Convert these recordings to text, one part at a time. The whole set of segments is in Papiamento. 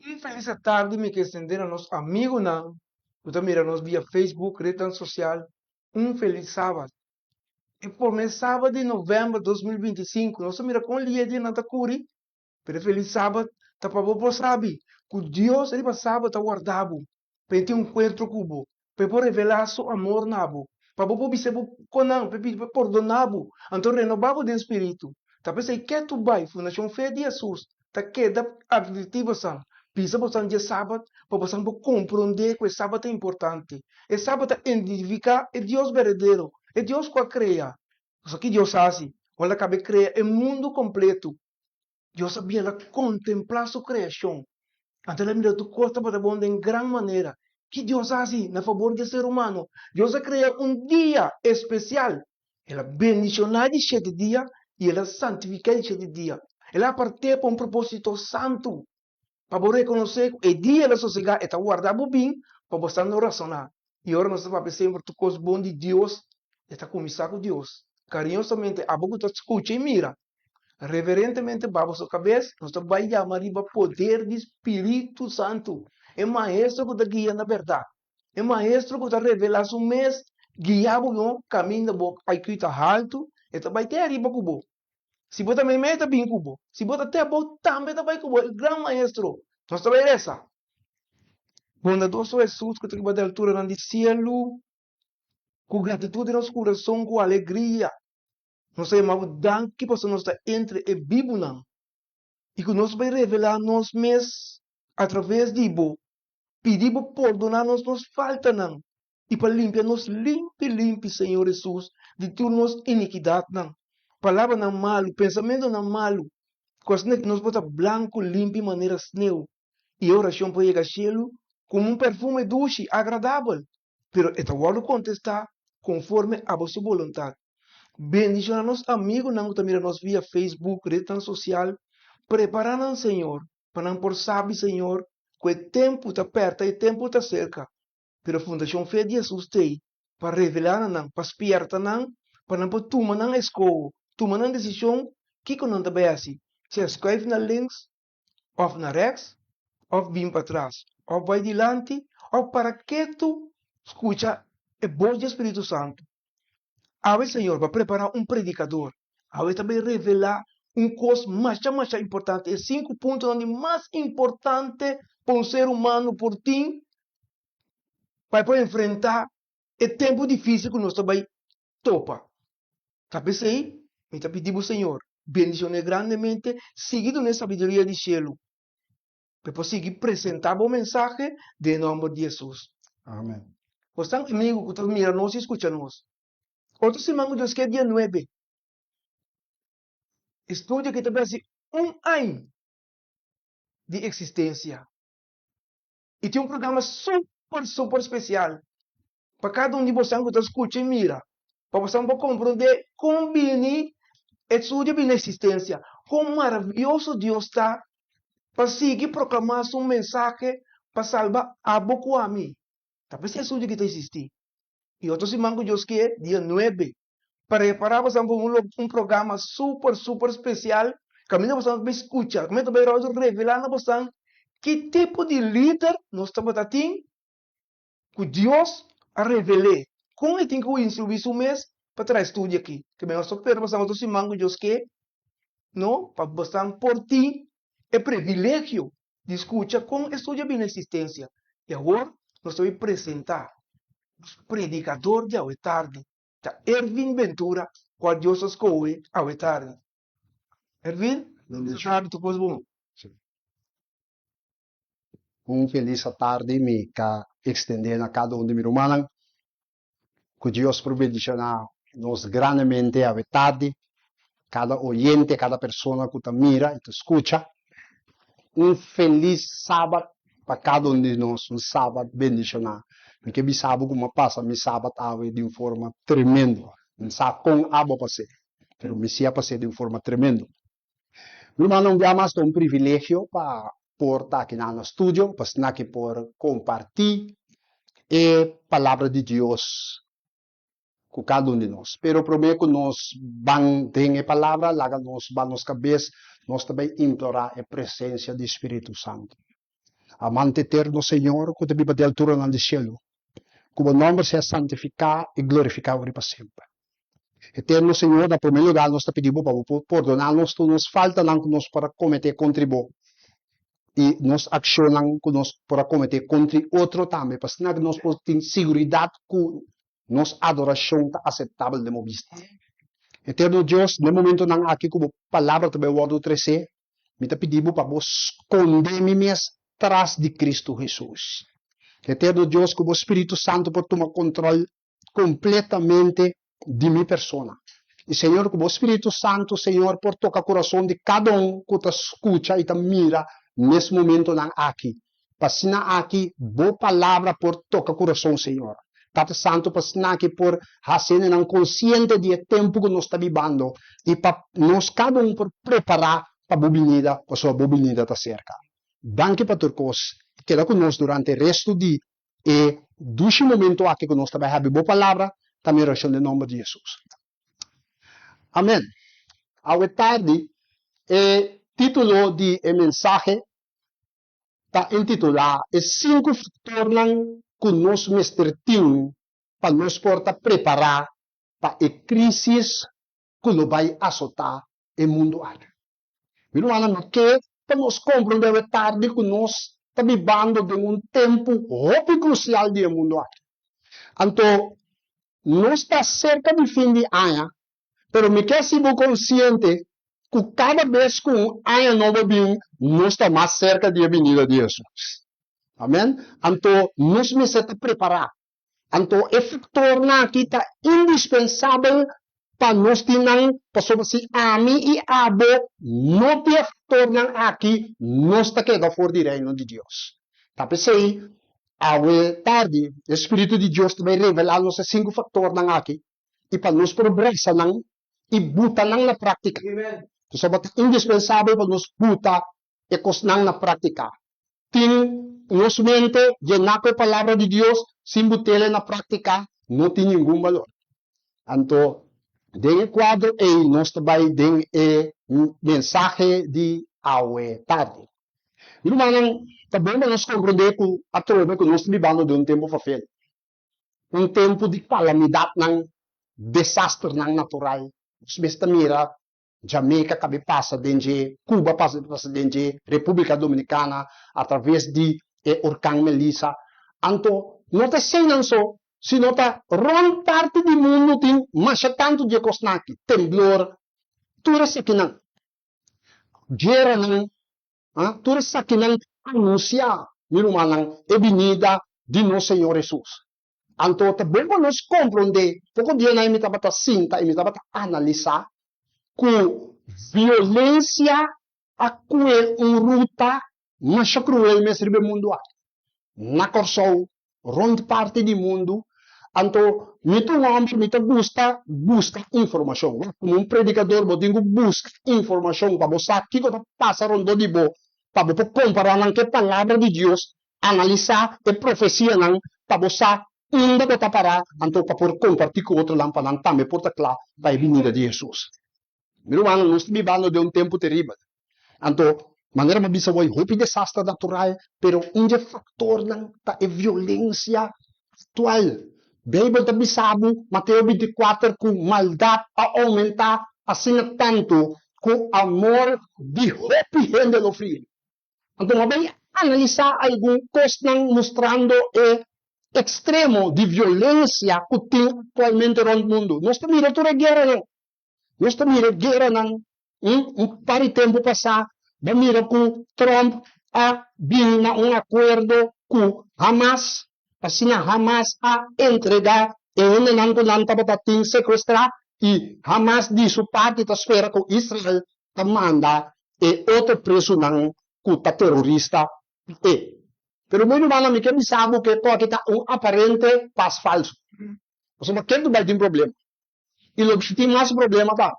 Un felis atardi mi ke extende na nos amigunan ku ta mira nos via Facebook, retnan sosial, un felis sabat. E prome sabat di november 2025, nos ta mira kon lia dianan ta kuri, pero e felis sabat ta pa bo por sabi ku Dios riba sabat ta warda bo, pa e tin un enkuentro ku bo, pa e por revelá su amor na bo, pa bo por bisa bo konan, pa e pidi pa e pordoná bo, anto renobá bo den spiritu. Ta p'esei ketu bai Fundashon Fe di Hesus ta keda atvertí bosan, bisa bosan dje Sabat pa bosan por komprondé ku e Sabat ta importante. E Sabat ta identifiká e Dios berdadero, e Dios ku a krea. Pasobra ki Dios hasi? Ora el a kaba e krea e mundu kompletu, Dios a bira kontemplá su kreashon. Anto el a mira tur kos tabata bon den gran manera. Ki Dios a hasi na fabor di e ser humano? Dios a krea un dia espesial. El a bendishoná e di shete dia i el a santifiká e di shete dia. El a apart'é pa un propósito santu, pa bo rekonosé ku e dia el a sosegá, e ta warda bo bin pa bo sa no rasoná. I ora nos ta papia semper tur kos bon di Dios, e ta kuminsá ku Dios. Kariñosamente, abo ku ta skucha i mira, Reverentemente ba boso kabes, nos ta bai yama riba poder di Spiritu Santu, e Maestro ku ta guia na bèrdat, e Maestro ku ta revelá su mes, guia bo no kaminda bo IQ ta haltu, e ta bai te ariba ku bo. Si bo ta meimei e ta bin ku bo, si bo ta te abou tambe e ta bai ku bo, e gran Maestro. Nos ta bai resa. Bondadoso Hesus ku ta riba di alturanan di sielu, ku gratitut den nos kurason, ku alegria, Nos ta yama bo danki pasobra nos ta entre e bibunan i ku nos bai revelá nos mes atraves di bo. Pidi bo pordoná nos nos faltanan i pa limpia nos limpi limpi, Señor Hesus, di tur nos inikidatnan, palabranan malu, pensamentunan malu, ku asina ki nos por ta blanku limpi manera sneu i e orashon por yega shelu komo un perfume dushi, agradabel. Pero e ta wòrdu kontestá konforme abo su boluntat. Bendishoná nos amigunan ku ta mira nos via Facebook, retnan sosial. Prepará nan, Señor, pa nan por sabi, Señor, ku e tempu ta pèrta, e tempu ta serka. Pero Fundashon Fe di Hesus t'ei pa revelá na nan, pa spièrta nan, pa nan por tuma nan eskoho, tuma nan desishon kiko nan ta bai hasi, sea skuif na links òf na rèks, òf bin patras, òf bai dilanti, òf para ketu skucha e bos di e Spiritu Santu. Awe Señor ba prepará un predikador. Awe ta bai revelá un kos masha masha importante, e sinku puntonan di mas importante pa un ser humano por tin pa e por enfrentá e tempu difísil ku nos ta bai topa. Ta p'esei mi ta pidi bo Señor, bendishon'é grandemente, sigui dun'é sabiduria di shelu, pa e por sigui presentá bo mensahe den e nòmber di Hesus. Amen. Bosnan amigu ku ta mira nos i skucha nos, otro siman ku Dios ke dia nuebe, e studio aki ta bai hasi un aña di eksistensia i tin un programa super super spesial pa kada un di bosan ku ta skucha i mira, pa bosan por komprondé kon bini e studio bini na eksistensia, kon maravioso Dios ta pa sigui proklamá su mensahe pa salba abo ku ami. Ta p'esei e studio aki ta eksistí. I otro siman ku Dios ke, dia nuebe, prepará bosan pa un un programa super super spesial kaminda bosan ta bai skucha, kaminda ta bai Roger revelá na bosan ki tipo di lider nos tabata tin ku Dios a revel'é kon e tin ku instruí su mes pa traha e studio aki. Ke nos ta spera bosan otro siman ku Dios ke, no, pa bosan por tin e privilegio di skucha kon e studio a bini na eksistensia. I awor nos ta bai presentá nos predikador di awe tardi, ta Ervin Ventura, kual Dios a skohe awe tardi. Ervin, Bendishon. tardi tur kos bon. Un felis atardi mi ta extende na cada un di mi rumannan. Cu Dios por bendiciona nos grandemente awe tardi, cada oyente, cada persona cu ta mira y ta scucha. Un felis Sabat pa cada un di nos, un Sabat bendiciona. Mi ke bisa bo cu mi a pasa mi Sabat awe di un forma tremendo. Mi sa con abo a pas'e, pero mi si a pas'e di un forma tremendo. Mi rumannan, un bia mas ta un privilegio pa por ta aki nan na studio, pa asina ki por comparti e Palabra di Dios cu cada un di nos. Pero prome cu nos ban den e Palabra, laga nos ba nos cabes, nos ta bay implora e presencia di Spiritu Santo. Amante eterno Señor, ku ta biba den alturanan di shelu, ku bo nòmber sea santifiká i glorifiká ora i pa semper. Eterno Señor, na promé lugá nos ta pidi bo pa bo por pordoná nos tur nos faltanan ku nos por a kometé kontri bo i nos akshonnan ku nos por a kometé kontri otro tambe, pa asina ku nos por tin siguridat ku nos adorashon ta aseptabel den bo bista. Eterno Dios, den momentonan aki ku bo palabra ta bai wòrdu tresé, mi ta pidi bo pa bo skonde mi mes tras di Kristu Hesus. Eterno Dios, ku bo Spiritu Santu por tuma kontròl kompletamente di mi persona. I Señor, ku bo Spiritu Santu, Señor, por toka kurason di kada un ku ta skucha i ta mira nes momentonan aki. Pa asina aki bo palabra por toka kurason, Señor. Tata Santu, pa asina aki por hasi hendenan konsiente di e tempu ku nos ta bibando i pa nos kada un por prepará pa bo binida, pasobra bo binida ta serka. Danki pa tur kos. Keda ku nos durante restu di E dushi momento aki ku nos ta bai habi bo palabra ta mi orashon den nomber di Hesus. Amen. Awe tardi e titulo di e mensahe ta intitulá E sinku faktornan ku nos mester tin pa nos por ta prepará pa e krisis ku lo bai asotá e mundu aki. Mi rumannan, no ke pa nos komprondé awe tardi ku nos ta bibando den un tempu hopi krusial di e mundu aki. Anto, nos ta serka di fin di aña, pero mi ke hasi bo konsiente ku kada bes ku un aña nobo bin, nos ta mas serka di e binida di Hesus. Amen. Anto, nos mester ta prepará. Anto e faktornan aki ta indispensabel pa nos tin nan, pasobra si ami i abo no tin e faktornan aki, nos ta keda for di Reino di Dios. Ta p'esei, awe tardi, e Spiritu di Dios ta bai revelá nos e sinku faktornan aki, i pa nos por brasa nan i buta nan na práktika. Pasobra ta indispensabel pa nos buta e kosnan na práktika. Tin nos mente yená ku e Palabra di Dios sin but'el na práktika no tin ningun balor. Anto, den e kuadro ei nos ta bai den e mensahe di awe tardi. Mi rumannan, ta bon pa nos komprondé ku atrobe ku nos ta bibando den un tempu fafel, un tempu di kalamidatnan, desasternan natural. Nos mes ta mira Jamaica kabe pasa den dje, Cuba pasa pasa den dje, Republica Dominicana a traves di e orkan Melissa. Anto no ta eseinan so, sino ta rond parti di mundu tin masha tantu di e kosnan aki, temblor, tur esakinan, gueranan, ah, tur esakinan ta anunsia, mi rumannan, e binida di nos Señor Hesus. Anto ta bon pa nos komprondé, poko dianan mi tabata sinta i mi tabata analisá ku violensia a kue un ruta masha kruel mes riba e mundu aki. Na Kòrsou, rònt parti di mundu. Anto mi ta un hòmber, mi ta gusta buska informashon. Wak, komo un predikador bo tin ku buska informashon pa bo sa kiko ta pasa rondó di bo, pa bo por kompará nan ku e Palabra di Dios. Analisá e profesianan pa bo sa unda bo ta pará, anto pa por kompartí ku otronan pa nan tambe por ta kla pa e binida di Hesus. Mi rumannan, nos ta bibando den un tempu teribel. Anto, manera mi a bisa bo, hopi desaster natural, pero un di e faktornan ta e violensia aktual. Beibel ta bisa bo, Mateo bintikuater, ku maldat a oumentá asina tantu ku amor di hopi hende lo fria. Anto no bay analisá algun kosnan mustrando e ekstremo di violensia ku tin aktualmente rònt mundu. Nos ta mira tur e gueranan. Nos ta mira e gueranan. Un par di tempu pasá bo mira ku Trump a bini na un akuerdo ku Hamas, asina Hamas a entregá e hendenan ku nan tabata tin sekuestrá i Hamas di su parti ta spera ku Israel ta manda e otro presunan ku ta terorista e. Pero mi rumannan mi ke bisa bo ku e koki ta un aparente pas falsu. Pasobra ken ku bai tin problema. I lo bai tin mas problema tambe.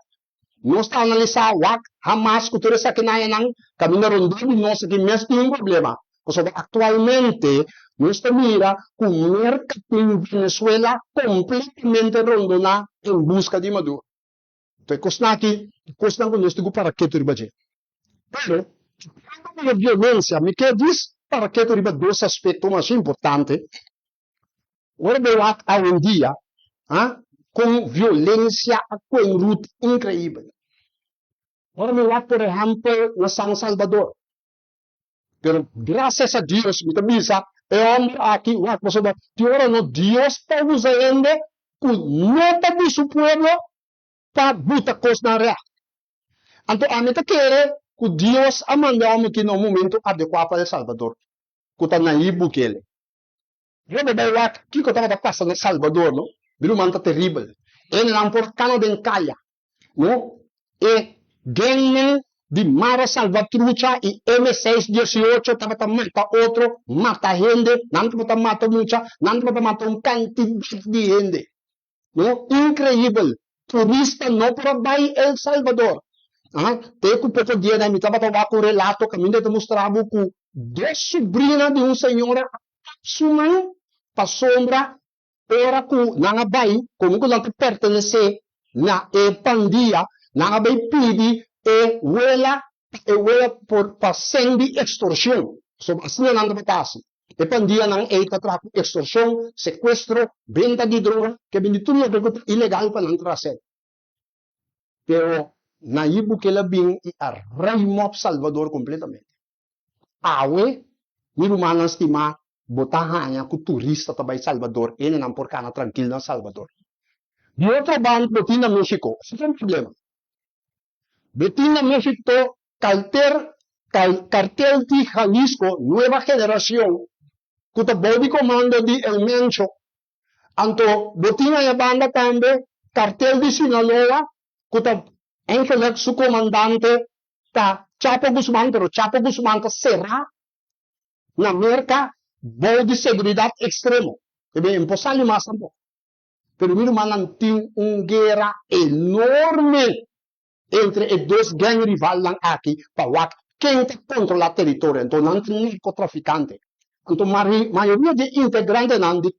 Nos ta analisá wak Hamas ku tur esakinan kaminda rondó di nos aki mes tin un problema. Pasobra aktualmente nos ta mira ku Merka tin Venezuela kompletamente rondoná en buska di Maduro. Anto e kosnan aki ta kosnan ku nos tin ku para ketu riba dje. Pero, tocando ku e violencia, mi ke dis para ketu riba dos aspekto masha importante. Ora bo wak awendia, ha, kon violensia a kuen rut inkreibel. Ora mi wak por ehèmpel na San Salvador. Pero grasias a Dios mi ta bisa e hòmber aki wak pasobra tin ora no Dios ta usa hende ku no ta di su pueblo pa buta kosnan règt. Anto ami ta kere ku Dios a manda e hòmber aki na un momento adekuá pa El Salvador, ku ta Nayib Bukele. Ora bo bai wak kiko tabata pasa na El Salvador no, mi ruman ta teribel. Hendenan por kana den kaya no, e gengnan di Mara Salvatrucha i M seis diesiocho tabata mata otro, mata hende, nan tabata mata mucha, nan tabata mata un kantidat di hende. No, increibel. Turista no por a bai El Salvador. Ah, te cu poco dianan mi tabata wak un relato caminda e ta mustra bo cu dos subrina di un señora a kap su man pasobra ora cu nan a bai, como cu nan ta pertenece na e pandia, nan a bai pidi e wela pa e wela por pa seng di extorsion. Pasobra asina nan tabata haci. E pandianan ei ta traha ku ekstorshon, sekuestro, benta di droga, ke bini tur loke ku ta ilegal pa nan tras'é. Pero Nayib Bukele a bin i a ruim op Salvador kompletamente. Awe, mi rumannan stimá, bo ta haña ku turista ta bai Salvador, hendenan por kana trankil na Salvador. Di otro banda bo tin na Mexico, esei ta un problema. Bo tin na Mexico Kalter Kartel di Jalisco Nueva Generacion ku ta bou di komando di El Mencho. Anto bo tin aya banda tambe Kartel di Sinaloa ku ta eigenlijk su komandante ta Chapo Guzman pero Chapo Guzman ta será na Merka bou di seguridat ekstremo. E ben por sali mas tampoco. Pero mi rumannan tin un guera enorme entre e dos gang rivalnan aki pa wak ken ta kontrolá teritorio. Anto nan ta narkotrafikante. Anto mayoria di e integrantenan di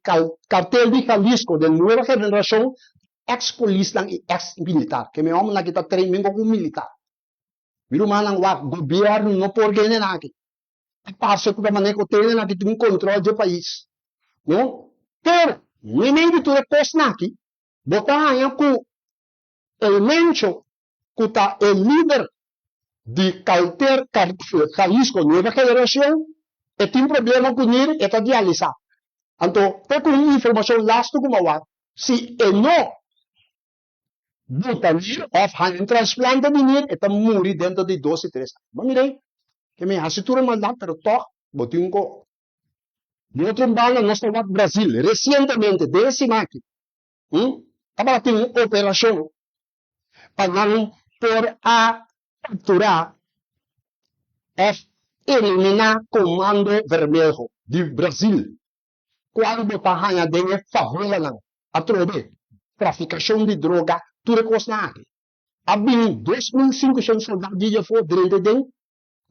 Kartel di Jalisco den Nueva Generashon ta eks polisnan i eks militar. Ke mi hòmbernan aki ta train mengo ku militar. Mi rumannan wak gobièrnu no por gene nan aki. Ta parse ku ta manera ku tene nan aki tin kontrol dje pais. No? Pero meimei di tur e kosnan aki bo ta haña ku El Mencho, ku ta e lider di Kalter Jalisco Nueva Generacion, e tin problema ku nir, e ta dialisa. Anto, te ku un informashon lastu ku mawak, si e no buta nir òf haña un transplante di nir, e ta muri dentro di dos i tres aña. Bo mira ei, ke mi hasi tur e maldat, pero tòg bo tin ku. Di otro banda nos ta wak Brazil, resientemente, den e siman aki, Tabatin un operashon pa nan por a kapturá òf eliminá Komando Vermelho di Brazil, kual bo ta haña den e favelanan atrobe trafikashon di droga, tur e kosnan aki. A bini 2500 soldá di djafó drenta den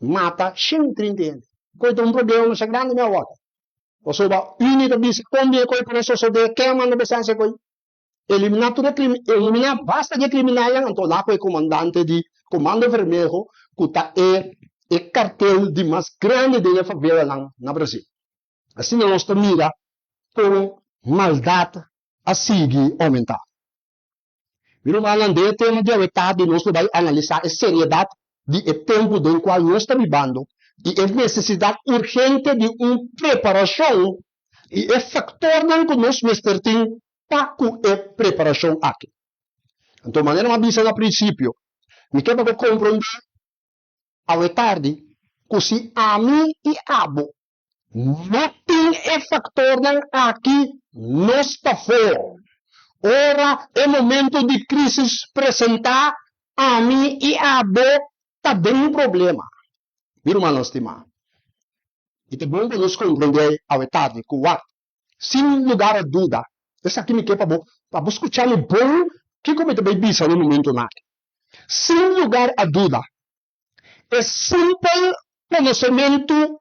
mata 130 hende. Koe ta un problema masha grandi mi awor. Pasobra uni ta bisa kon di e koe por a sosode, ken a manda bo hasi e koe? Eliminá tur e krimi, eliminá basta di e kriminalnan, anto la ku e komandante di Komando Vermelho ku ta e e kartel di mas grandi den e favelanan na Brasil. Asina nos ta mira kon maldat a sigui oumentá. Mi rumannan, den e tema di awe tardi nos lo bai analisá e seriedat di e tempu den kual nos ta bibando i e nesesidat urgente di un preparashon i e faktornan ku nos mester tin pa ku e preparashon aki. Anto, manera mi a bisa na prinsipio, mi ke pa bo komprondé awe tardi ku si ami i abo No tin e factornan aki nos ta for. Ora e momento di crisis presenta, ami y abo ta den un problema. Mi rumannan stima, y ta bon pa nos comprende awe tardi cu wak, sin lugar a duda, esaki mi ke pa bo, pa bo scucha mi bon kico mi ta bay bisa na e momentonan aki. Sin lugar a duda, E simpel konosementu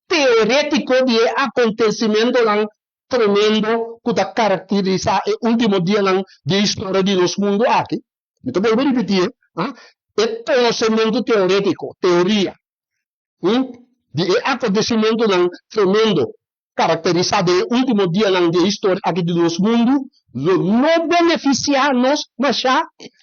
teorétiko di e akontesimentonan tremendo ku ta karakterisá e último dianan di e historia di nos mundu aki, mi ta bolbe ripití e, e konosementu teorétiko, teoria, di e akontesimentunan tremendo karakterisá den e último dianan di e historia aki di nos mundu lo no benefisiá nos mashá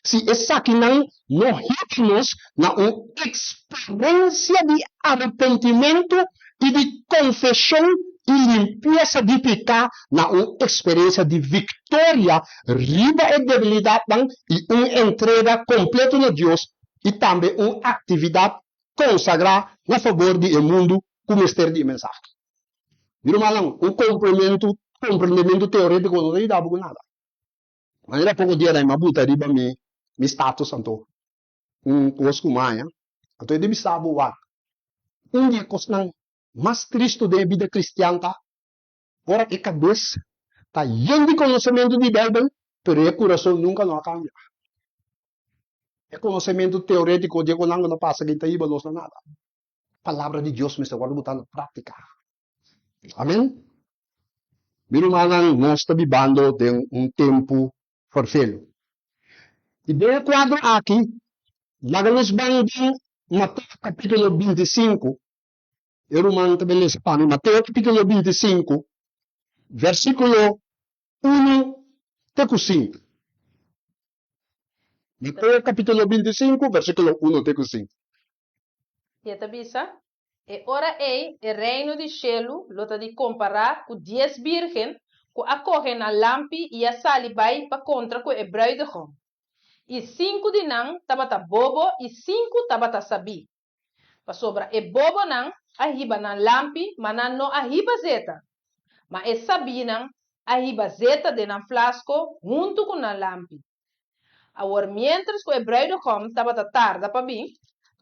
si esakinan no hiba nos na un eksperensia di arepentimentu i di konfeshon i limpiesa di piká na un eksperensia di viktoria riba e debilidatnan i un entrega kompleto na Dios i tambe un aktividat konsagrá na fabor di e mundu ku mester di e mensahe. Mi rumannan, un komprendementu komprendementu teorétiko no ta yuda bo ku nada. Manera poko dianan mi a buta riba mi mi status anto un kos ku mi a haña, anto e di bisa bo wak, un di e kosnan mas tristu den e bida kristian ta ora e kabes ta yen di konosementu di Beibel, pero e kurason nunka no a kambia. E konosementu teorétiko di e konan ku ta pasa aki ta hiba nos na nada. Palabra di Dios mester wòrdu botá na práktika. Amen. Mi rumannan, nos ta bibando den un tempu ferfelu. I den e kuadro aki, laga nos ban den Mateo kapítulo 25. E ruman ta bin lesa pa mi Mateo kapítulo 25, versíkulo unu te ku sinku. Mateo kapítulo 25, versíkulo 1 te ku 5. I e ta bisa, E ora ei e Reino di shelu lo ta di kompará ku dies bírgen ku a kohe nan lampi i a sali bai pa kontra ku e brùidegòm. I sinku di nan tabata bobo i sinku tabata sabí. Pasobra e bobonan a hiba nan lampi, ma nan no a hiba zeta. Ma e sabínan a hiba zeta den nan flasko huntu ku nan lampi. Awor miéntras ku e brùidegòm tabata tarda pa bin,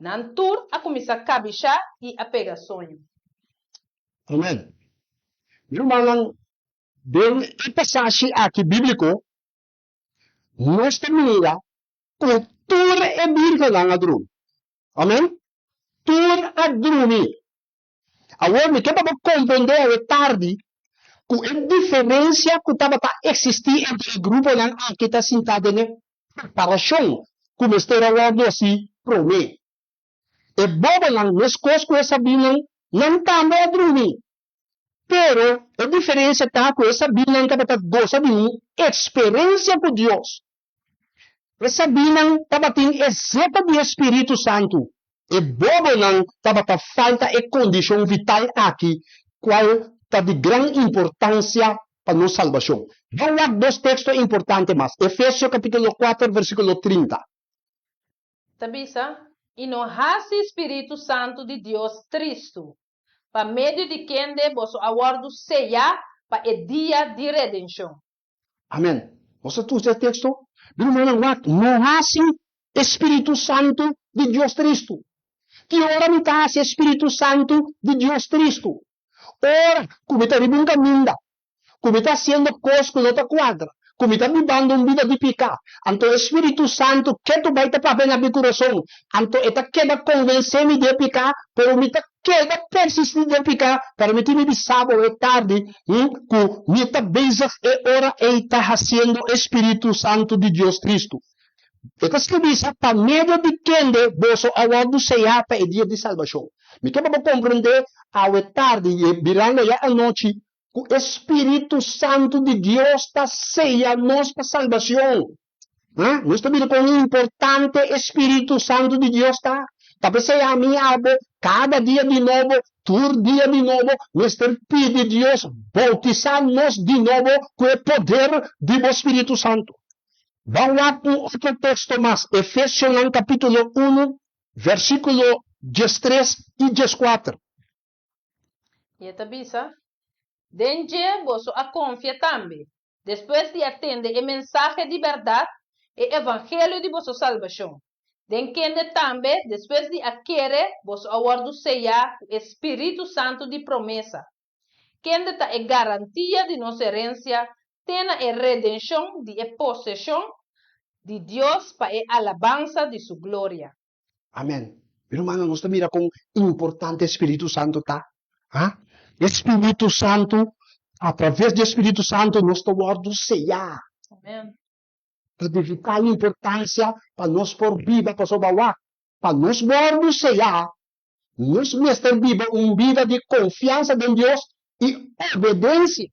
nan tur a kuminsá kabishá i a pega soño. Amèn. Mi rumannan, den e pasashi aki bíbliko, nos ta mira ku tur e bírgennan a drumi. Amèn. Tur a drumi. Awor mi ke pa bo komprendé awe tardi ku e diferensia ku tabata eksistí entre e gruponan aki ta sintá den e preparashon ku mester a wòrdu hasí promé. E bobonan, meskos ku e sabínan, nan tambe a drumi. Pero e diferensia ta ku e sabínan tabata gosa di un eksperensia ku Dios. E sabínan tabatin e zeta di e Spiritu Santu. E bobonan tabata falta e kondishon vital aki, kual ta di gran importansia pa nos salbashon. Ban wak dos teksto importante mas, Efesio kapítulo kuater versíkulo 30. Ta bisa, I no hasi Spiritu Santu di Dios tristu, pa medio di kende boso a wòrdu seyá pa e dia di redenshon. Amen. Nos ta tusa e teksto? Mi rumannan, wak, no hasi e Spiritu Santu di Dios tristu. Ki ora mi ta hasi e Spiritu Santu di Dios tristu? Ora ku mi ta riba un kaminda, ku mi ta hasiendo kos ku no ta kuadra, ku mi ta bibando un bida di piká, anto e Spiritu Santu ketu bai ta papia na mi kurason, anto e ta keda konvensé mi di e piká, pero mi ta Keda persistí den piká, permití mi bisa bo e tardi ku mi ta bezig e ora ei ta hasiendo e Spiritu Santu di Dios tristu. E ta skirbi sa, Pa medio di kende boso a wòrdu seyá pa e dia di salbashon. Mi ke pa bo komprendé awe tardi i birando ya anochi ku e Spiritu Santu di Dios ta seya nos pa salbashon. Ha? Nos ta mira kon importante e Spiritu Santu di Dios ta. Ta p'esei ami abo kada dia di nobo, tur dia di nobo, mester pidi Dios boutisá nos di nobo ku e poder di bo Spiritu Santu. Ban wak un otro teksto mas, Efesionan kapítulo unu, versíkulo 13 i 14. I e ta bisa, Den dje boso a konfia tambe, Despues di a tende e mensahe di bèrdat, e evangelio di boso salbashon, den kende tambe, despues di a kere, boso a wòrdu seyá ku e Spiritu Santu di promesa, kende ta e garantia di nos herensia te na e redenshon di e poseshon di Dios pa e alabansa di su gloria. Amen. Mi rumannan, nos ta mira kon importante e Spiritu Santu ta. Ha? E Spiritu Santu, atraves di e Spiritu Santu nos ta wòrdu seyá. Amen. Ta di vital importansia pa nos por biba, pasobra wak, pa nos wòrdu seyá, Nos mester biba un bida di konfiansa den Dios i obedensia.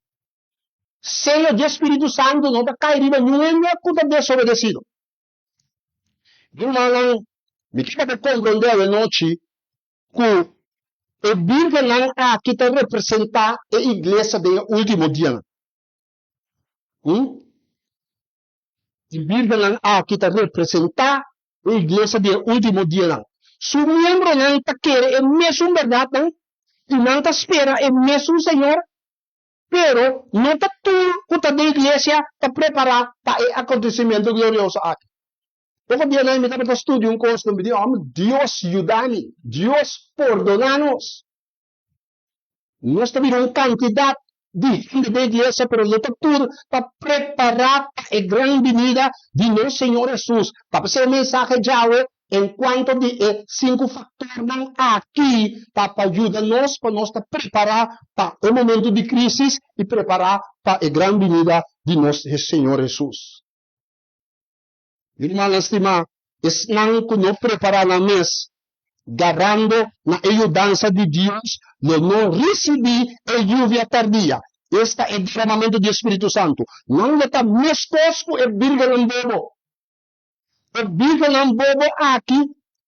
Seyo dje spiritu santu no ta kai riba niun hende ku ta desobedesido. Mi rumannan, mi ke pa bo komprondé awenochi ku e bírgennan aki ta representá e iglesia den e último dianan. E bírgennan aki ta representá e iglesia di e último dianan. Su miembronan ta kere e mesun bèrdatnan i nan ta spera e mesun Señor. Pero no ta tur ku ta den iglesia ta prepará pa e akontesimentu glorioso aki. Poko dianan mi tabata studia un kos, mi di, Hòmber, Dios yuda mi, Dios pordoná nos. Nos ta mira un kantidat di hende den iglesia, pero no ta tur ta prepará pa e gran binida di nos Señor Hesus. Ta p'esei e mensahe djawe En cuanto di e sinku factornan aki ta pa yuda nos pa nos ta prepara pa e momento di crisis y prepara pa e gran binida di nos Señor Jesus. Mi rumannan stima, esnan cu no prepara nan mes garando na e yudansa di Dios lo no ricibi e lluvia tardia, esta e derramamento di e Spiritu Santo. Nan lo ta mescos cu e birgennan bobo. E biganan bobo aki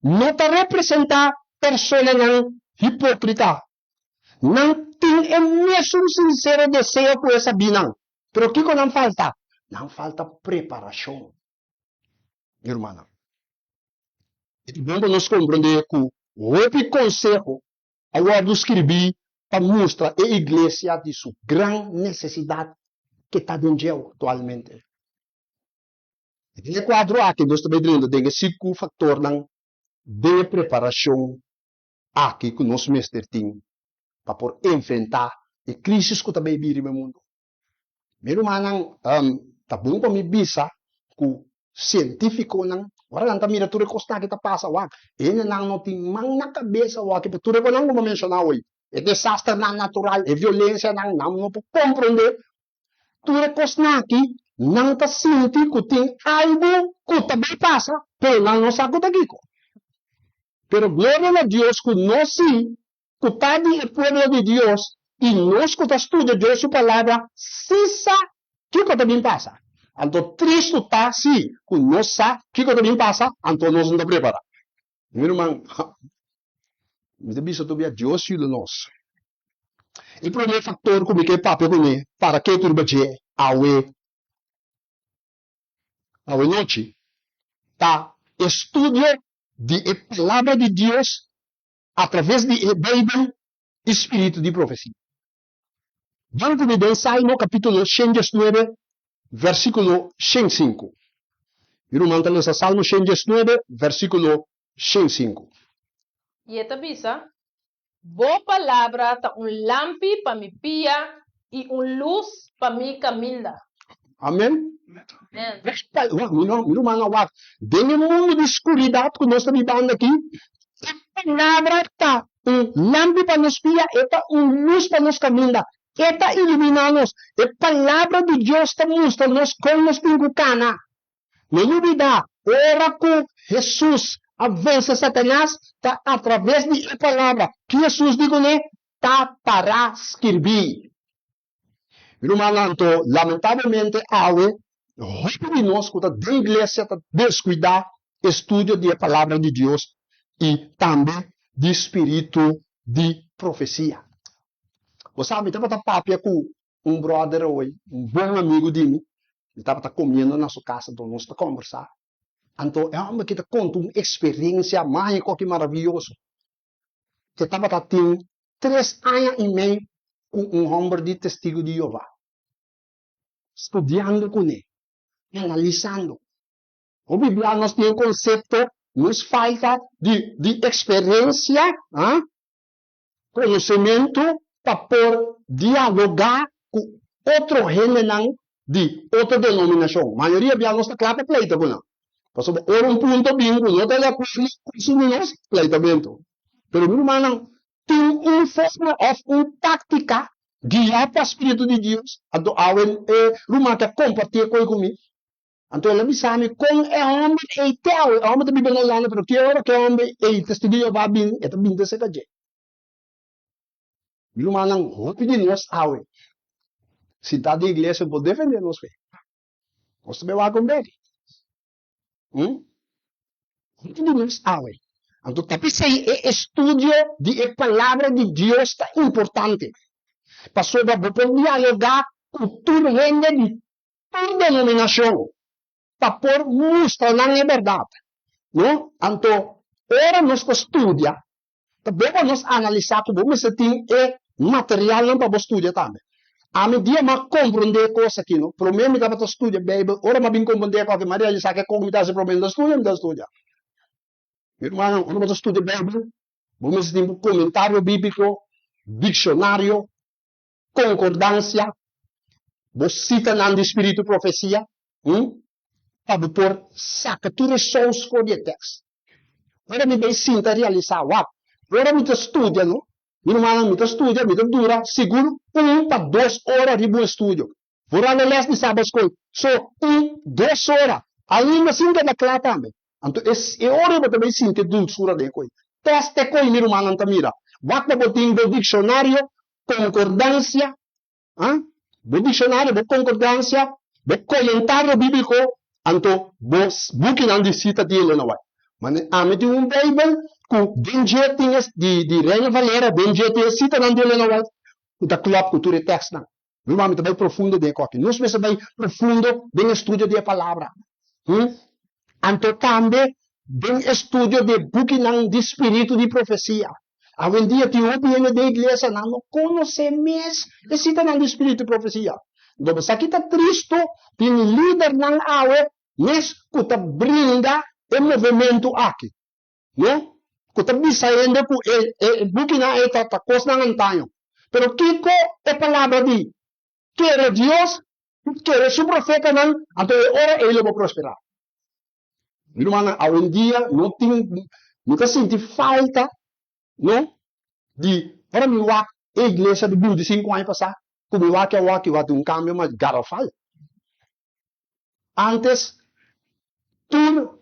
no ta representá personanan hipókrita. Nan tin e mesun sinsero deseo ku e sabínan. Pero kiko nan falta? Nan falta preparashon. Mi rumannan, e ta bon pa nos komprondé ku hopi konseho a wòrdu skirbí pa mustra e iglesia di su gran nesesidat ke ta den djeu aktualmente. Den e kuadro aki nos ta bai drenta den e sinku faktornan den e preparashon aki ku nos mester tin pa por enfrentá e krísis ku ta bai bini riba e mundu. Mi rumannan, ta bon pa mi bisa ku sientífikonan ora nan ta mira tur e kosnan aki ta pasa wak, hendenan no tin man na kabesa wak pa tur e kosnan ku bo menshoná awor, e desasternan natural, e violensianan, nan no por komprondé Tur e kosnan aki, nan ta sinti ku tin algu ku ta bai pasa, pero nan no sa ku ta kiko. Pero gloria na Dios ku nos si ku ta di e pueblo di Dios i nos ku ta studia Dios su Palabra si sa kiko ta bin pasa. Anto tristu ta si ku nos sa kiko ta bin pasa, anto nos no ta prepara. Mi ruman, mi ta bisa tobia Dios yuda nos. E promé faktor ku mi ke papia kuné para ke tur riba dje awe awe nochi ta estudio di e Palabra di Dios atraves di e Beibel i spiritu di profesia. Ban ku mi den Salmo kapítulo 119 versíkulo 105. Mi ruman ta lesa Salmo 119 versíkulo 105. I e ta bisa, Bo palabra ta un lampi pa mi pia i un lus pa mi kaminda. Amen. Mi rumannan wak, den e mundu di skuridat ku nos ta bibando aki, e palabra ta un lampi pa nos pia, e ta un lus pa nos kaminda, e ta iluminá nos. E palabra di Dios ta mustra nos kon nos tin ku kana. No lubidá, ora ku Hesus a vense Satanas, ta atraves di e palabra ku Hesus di kuné ta pará skirbí. Mi rumannan, anto lamentablemente awe hopi di nos ku ta den iglesia ta deskuidá estudio di e Palabra di Dios i tambe di spiritu di profesia. Bo sa, mi tabata papia ku un bròder awe, un bon amigu di mi, mi tabata komiendo na su kas, anto nos ta kòmbersá. Anto e hòmber aki ta konta un eksperensia mágiko aki maravioso. E tabata tin tres aña i mei ku un hòmber di Testigu di Jehová, studiando kuné, analisando. Hopi bia nos tin e konsepto, nos falta di di eksperensia, konosementu pa por dialogá ku otro hendenan di otro denominashon. Mayoria bia nos ta kla pa pleita ku nan. Pasobra ora un punto bin ku no ta di akuerdo ku esun di nos, pleitamentu. Pero mi rumannan, tin un forma òf un táktika guiá pa spiritu di Dios. Anto awe e ruman ta kompartí e koi ku mi. Anto el a bisa mi kon e hòmber ei te awe. E hòmber ta biba na Hulanda, pero ki ora ku e hòmber ei Testigo di Jehová bin, e ta bin ta serka dje. Mi rumannan, hopi di nos awe sintá den iglesia no por defendé nos fe. Nos ta bai wak un bek. Hm? Hopi di nos awe. Anto ta p'esei e estudio di e Palabra di Dios ta importante. Pasobra bo por dialogá ku tur hende di tur denominashon pa por mustra nan e bèrdat. No? Anto, ora nos ta studia, ta bon pa nos analisá ku bo mester tin e materialnan pa bo studia tambe. Ami dia m'a komprondé e kos aki, no? Promé mi tabata studia Beibel, ora m'a bin komprondé e kos aki, m'a realisá ke kon mi ta hasi promé mi ta studia, mi ta studia. Mi rumannan, ora bo ta studia Beibel, bo mester tin bo komentario bíbliko, dikshonario, konkordansia, bo sitanan di spiritu profesia, hm, pa bo por saka tur e sous for di e tèks. Ora mi bai sinta realisá, wak, ora mi ta studia no, mi rumannan, mi ta studia, mi ta dura sigur un pa dos ora riba un estudio. Vooral e lès di sabatskol, so un, dos ora, ainda sin keda kla tambe. Anto e e ora bo ta bai sinti e dulsura den e koi. Tèst e koi, mi rumannan ta mira. Wak pa bo tin bo dikshonario konkordansia, ah, bo dikshonario, bo konkordansia, bo komentario bíbliko, anto bo bukinan di sita di Elena White. Mane ami tin un Beibel ku den dje tin e di di Reina Valera, den dje tin e sitanan di Elena White ku ta klòp ku tur e tèkstnan. Mi mami ta bai profundo den e kòki. Nos mester bai profundo den estudio di e Palabra. Hm? Anto tambe den estudio di e bukinan di spiritu di profesia. Awendia tin hopi hende den iglesia nan no konosé mes e sitanan di spiritu di profesia. Anto bo sa ki ta tristu, tin lidernan awe mes ku ta brinda e movementu aki. No? Ku ta bisa hende ku e e bukinan ei ta ta kosnan antaño. Pero kiko e palabra di kere Dios i kere su profetanan, anto e ora ei lo bo prosperá. Mi rumannan, awendia no tin, mi ta sinti falta, no, di ora mi wak e iglesia di 25 aña pasá ku mi wak awor aki wak tin un kambio mas garrafal. Antes tur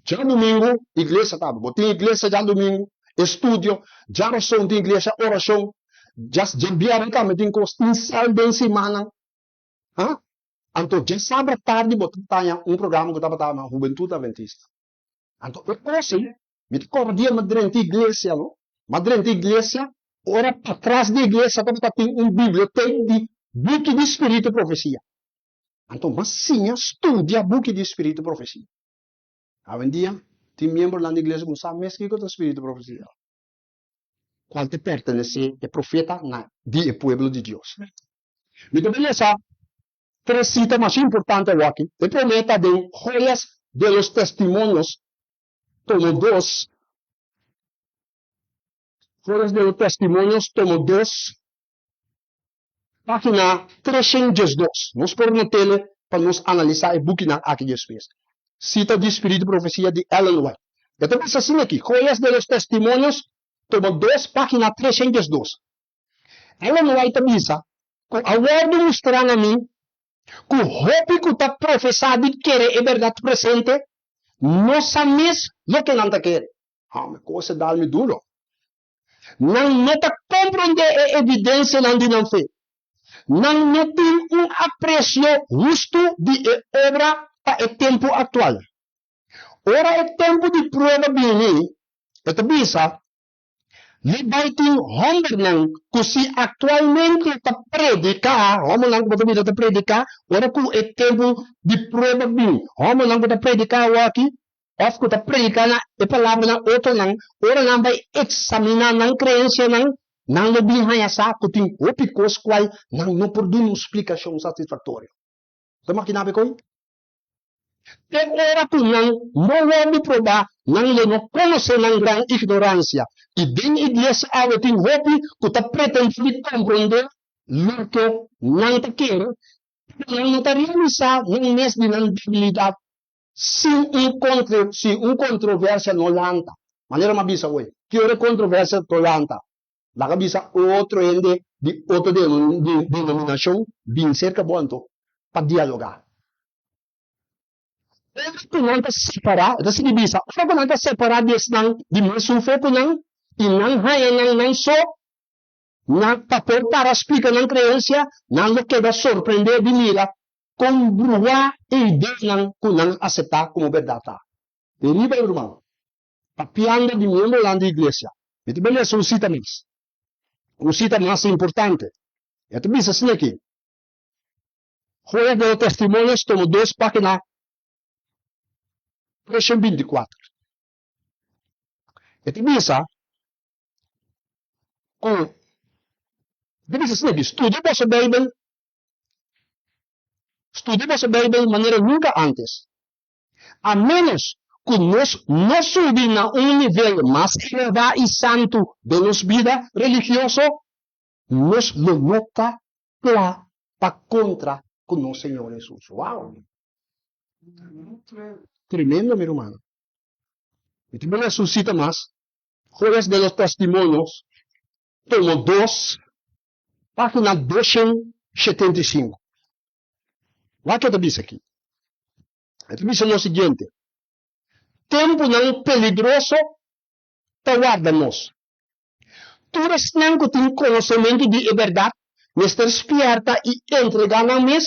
djadumingu iglesia tabata. Bo tin iglesia djadumingu, estudio, djarason tin iglesia, orashon, djabièrnè tambe tin kos, tin sèl den simannan. Ha? Anto djasabra tardi bo ta taña un programa ku tabata na Hubentud Adventista. Anto e kos ei, mi ta kòrda dia mi a drenta iglesia no, mi a drenta iglesia, ora patras di iglesia tabata tin un bibliotek di buki di spiritu profesia. Anto mas siña studia buki di spiritu profesia. Awendia tin miembronan di iglesia ku no sa mes kiko ta spiritu profesia, kual ta pertenesé e profeta na di e pueblo di Dios. Mi ta bai lesa tres sita masha importante awaki. E promé ta den Joyas de los Testimonios, tomo dos, Joyas de los Testimonios, tomo dos, Página 312. Nos por not'ele pa nos analisá e bukinan aki despues. Sita di Spiritu Profesia di Ellen White. E ta bisa asina aki, Joyas de los Testimonios, tomo dos, página 312. Ellen White ta bisa ku a wòrdu mustrá na mi ku hopi ku ta profesá di kere e bèrdat presente no sa mes loke nan ta kere. Hòmber, kos a dal mi duro. Nan no ta komprondé e evidensianan di nan fe. Nan no tin un apresio hustu di e obra pa e tempu aktual. Ora e tempu di prueba bini, e ta bisa, Lo bai tin hòmbernan ku si aktualmente ta prediká, hòmbernan ku bo ta mira ta prediká, ora ku e tempu di prueba bin, hòmbernan ku ta prediká awor aki, òf ku ta prediká na e palabra na otronan, ora nan bai eksaminá nan kreensianan, nan lo bin haña sa ku tin hopi kos kual nan no por duna un splikashon satisfaktorio. Bo ta makiná bo e koi? Te ora ku nan no wòrdu probá, nan lo no konosé nan gran ignoransia. I den iglesia awe tin hopi ku ta pretendé di komprondé loke nan ta kere, pero nan no ta realisá nan mes di nan debilidat Sin un contre, si un controversia no lanta, manera mi a bisa hoy, ki ora e controversia to lanta? Laga bisa otro hende di otro denominacion bin cerca bo anto pa dialoga. Ora ku nan ta separá, e ta sigui bisa, ora ku nan ta separá di esnan di mesun fe ku nan i nan haña nan nan so, nan pa por para splika nan kreensia, nan lo keda sorprendé di mira kon bruá e ideanan ku nan aseptá komo bèrdat ta. Riba e ruman, papiando di miembronan di iglesia, mi ta bai lesa un sita mas, un sita mas importante. E ta bisa asina aki, Joya de los Testimonios, tomo dos, página 324. E ta bisa ku, e ta bisa asina aki, Studia boso Beibel, studia boso Beibel manera nunka ántes. A ménos ku nos no subi na un nivel mas elevá i santu den nos bida religioso, nos lo no ta kla pa kontra ku nos Señor Hesus. Wow! Tremendo, mi rumannan. Mi ta bini resusita mas. Joyas de los Testimonios, tomo dos, página 275. Wak ke ta bisa aki. E ta bisa lo siguiente, Tempunan peligroso ta warda nos. Tur esnan ku tin konosementu di e bèrdat mester spièrta i entregá nan mes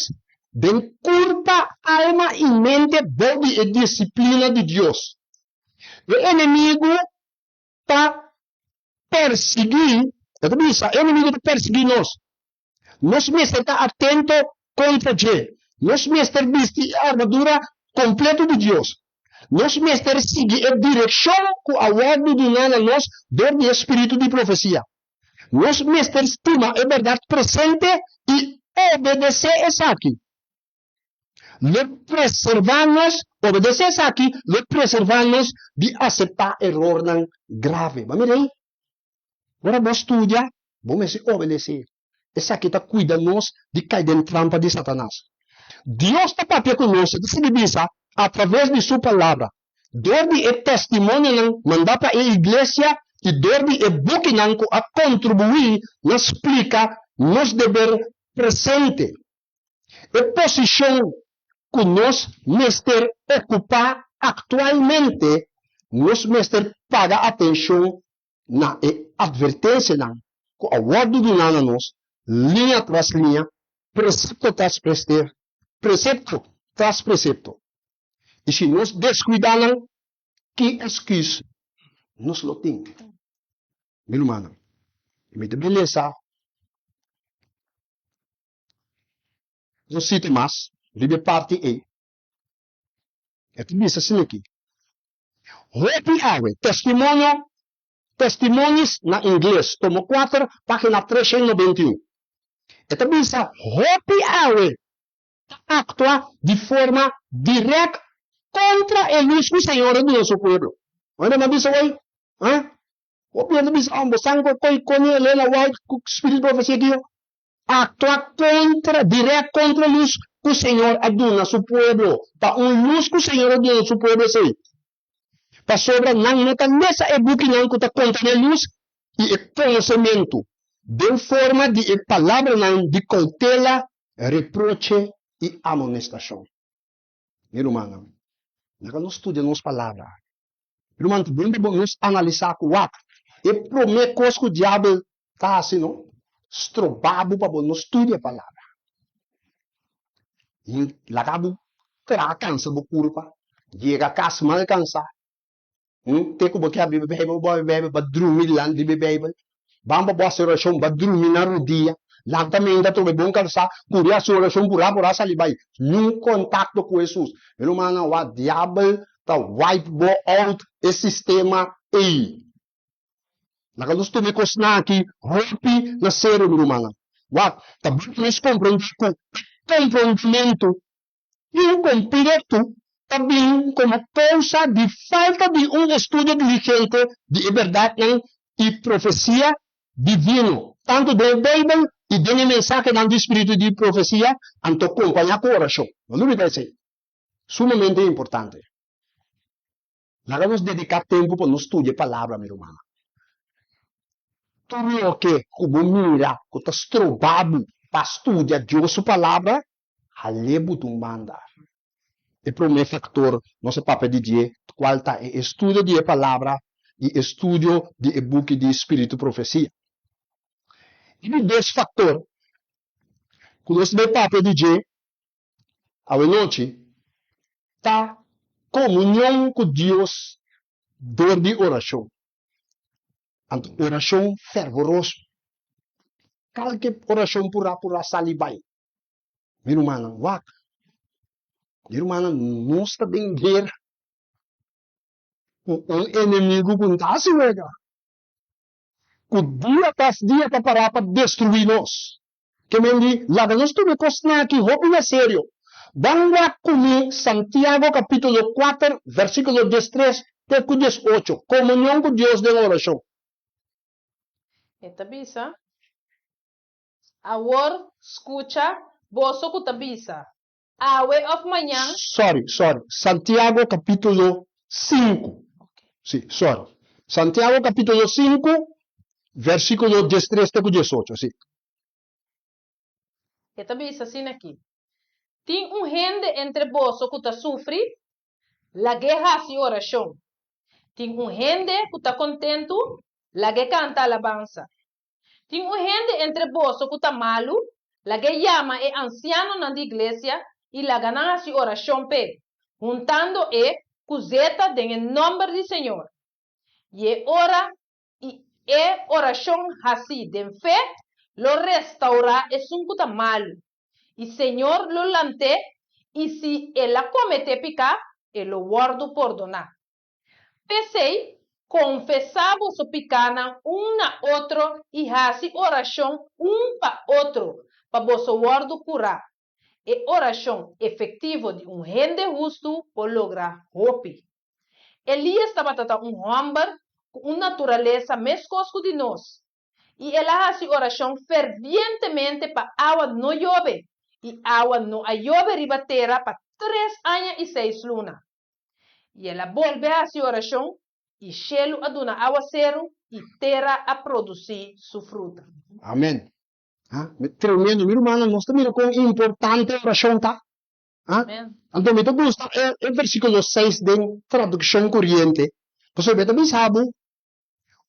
den kurpa, alma i mente bou di e disiplina di Dios. E enemigu ta persiguí, e ta bisa, e enemigu ta persiguí nos. Nos mester ta atento kontra dje. Nos mester bisti e armadura kompleto di Dios. Nos mester sigui e direkshon ku a wòrdu duná na nos dor di e spiritu di profesia. Nos mester stima e bèrdat presente i obedesé esaki. Lo preservá nos, obedesé esaki lo preservá nos di aseptá erornan grave. Bo a mira ei? Ora bo studia, bo mester obedesé. Esaki ta kuida nos di kai den trampa di Satanas. Dios ta papia ku nos, e ta sigui bisa, atraves di su Palabra, dor di e testimonionan mandá pa e iglesia i dor di e bukinan ku a kontribuí na splika nos deber presente. E posishon ku nos mester okupá aktualmente, nos mester paga atenshon na e atvertensianan ku a wòrdu duná na nos liña tras liña, presepto tras presepto tras presepto. I si nos deskuidá nan, ki esküs nos lo tin? Mi rumannan, mi ta bin lesa Un sitio mas riba e parti ei. E ta bisa asina aki, Hopi awe, Testimonio, Testimonies na ingles, tomo kuater, página 391. E ta bisa, Hopi awe ta aktua di forma dirèkt kontra e lus ku Señor a duna su pueblo. Wende mi a bisa hoy? Ha? Hopi hende bisa, Oh, bo san ku e koi koni Elena White ku Spirit Profesia ki yo? Aktua kontra, dirèkt kontra lus ku Señor a duna su pueblo. Ta un lus ku Señor a duna su pueblo esei. Pasobra nan no ta lesa e bukinan ku ta kontené lus i e konosementu den forma di e palabranan di koutela, reproche i amonestashon. Mi rumannan, laga nos studia nos palabra. Mi ruman, ta bon pa bo nos analisá ku wak e promé kos ku diabel ta hasi no, stroba bo pa bo no studia e palabra. I laga bo traha kansa bo kurpa, yega kas mal kansá, Te ku bo ke abri bo Beibel, bo abri Beibel, bo a drumi dilanti di bo Beibel. Ban pa bo hasi orashon, bo a drumi na rodia. Lanta meinta atrobe bon kansá, kuri hasi orashon purá purá sali bai. Niun kontakto ku Hesus. Mi rumannan, wak diabel ta wipe bo out e sistema ei. Laga nos tuma e kosnan aki hopi na serio, mi rumannan. Wak, ta bon pa nos komprendé ku e komprondimentu inkompleto ta bin komo kousa di falta di un estudio diligente di e bèrdatnan i profesia divino, tantu den e Beibel i den e mensahenan di spiritu di profesia, anto kompañá ku orashon. No lubidá esei. Sumamente importante. Laga nos dediká tempu pa nos studia e Palabra, mi rumannan. Tur loke ku bo mira ku ta stroba bo pa studia Dios su Palabra, Hal'é buta un banda. E promé faktor nos a papia di dje, kual ta e estudio di e Palabra i estudio di e buki di Spiritu Profesia. E di dos faktor ku nos ta bai papia di dje awenochi ta komunion ku Dios dor di orashon. Anto orashon fervoroso. Kalke orashon purá purá sali bai. Mi rumannan, wak. Mi rumannan, nos ta den guera ku un enemigu ku no ta hasi wega, ku dia tras dia ta pará pa destruí nos. Ke men di, laga nos tuma e kosnan aki hopi na serio. Ban wak ku mi Santiago kapítulo kuater, versíkulo diestres te ku diesocho, komunion ku Dios den orashon. E ta bisa, Awor, skucha, boso ku ta bisa, Awe òf mañan. Sorry, sorry. Santiago kapítulo sinku. Sí, sorry. Santiago kapítulo sinku, versíkulo diestres te ku diesocho, sí. E ta bisa asina aki, Tin un hende entre boso ku ta sufri? Lag'é hasi orashon. Tin un hende ku ta kontentu? Lag'é kanta alabansa. Tin un hende entre boso ku ta malu? Lag'é yama e ansianonan di iglesia i laga nan hasi orashon p'e, huntando e ku zeta den e nòmber di Señor. I e ora i e orashon hasí den fe lo restourá esun ku ta malu, i Señor lo lant'é, i si el a kometé piká, e lo wòrdu pordoná. P'esei, konfesá boso pikánan un na otro i hasi orashon un pa otro pa boso wòrdu kurá. E orashon efektivo di un hende hustu por logra hopi. Elías tabata ta un hòmber ku un naturalesa meskos ku di nos, i el a hasi orashon fervientemente pa awa no yobe, i awa no a yobe riba tera pa tres aña i seis luna. I el a bolbe hasi orashon, i shelu a duna awaseru, i tera a produsí su fruta. Amen. Ha? Tremendo. Mi rumannan, nos ta mira kon importante orashon ta. Ha? Amen. Anto mi ta gusta e, e versíkulo seis den Tradukshon Koriente, pasobra e ta bisa bo,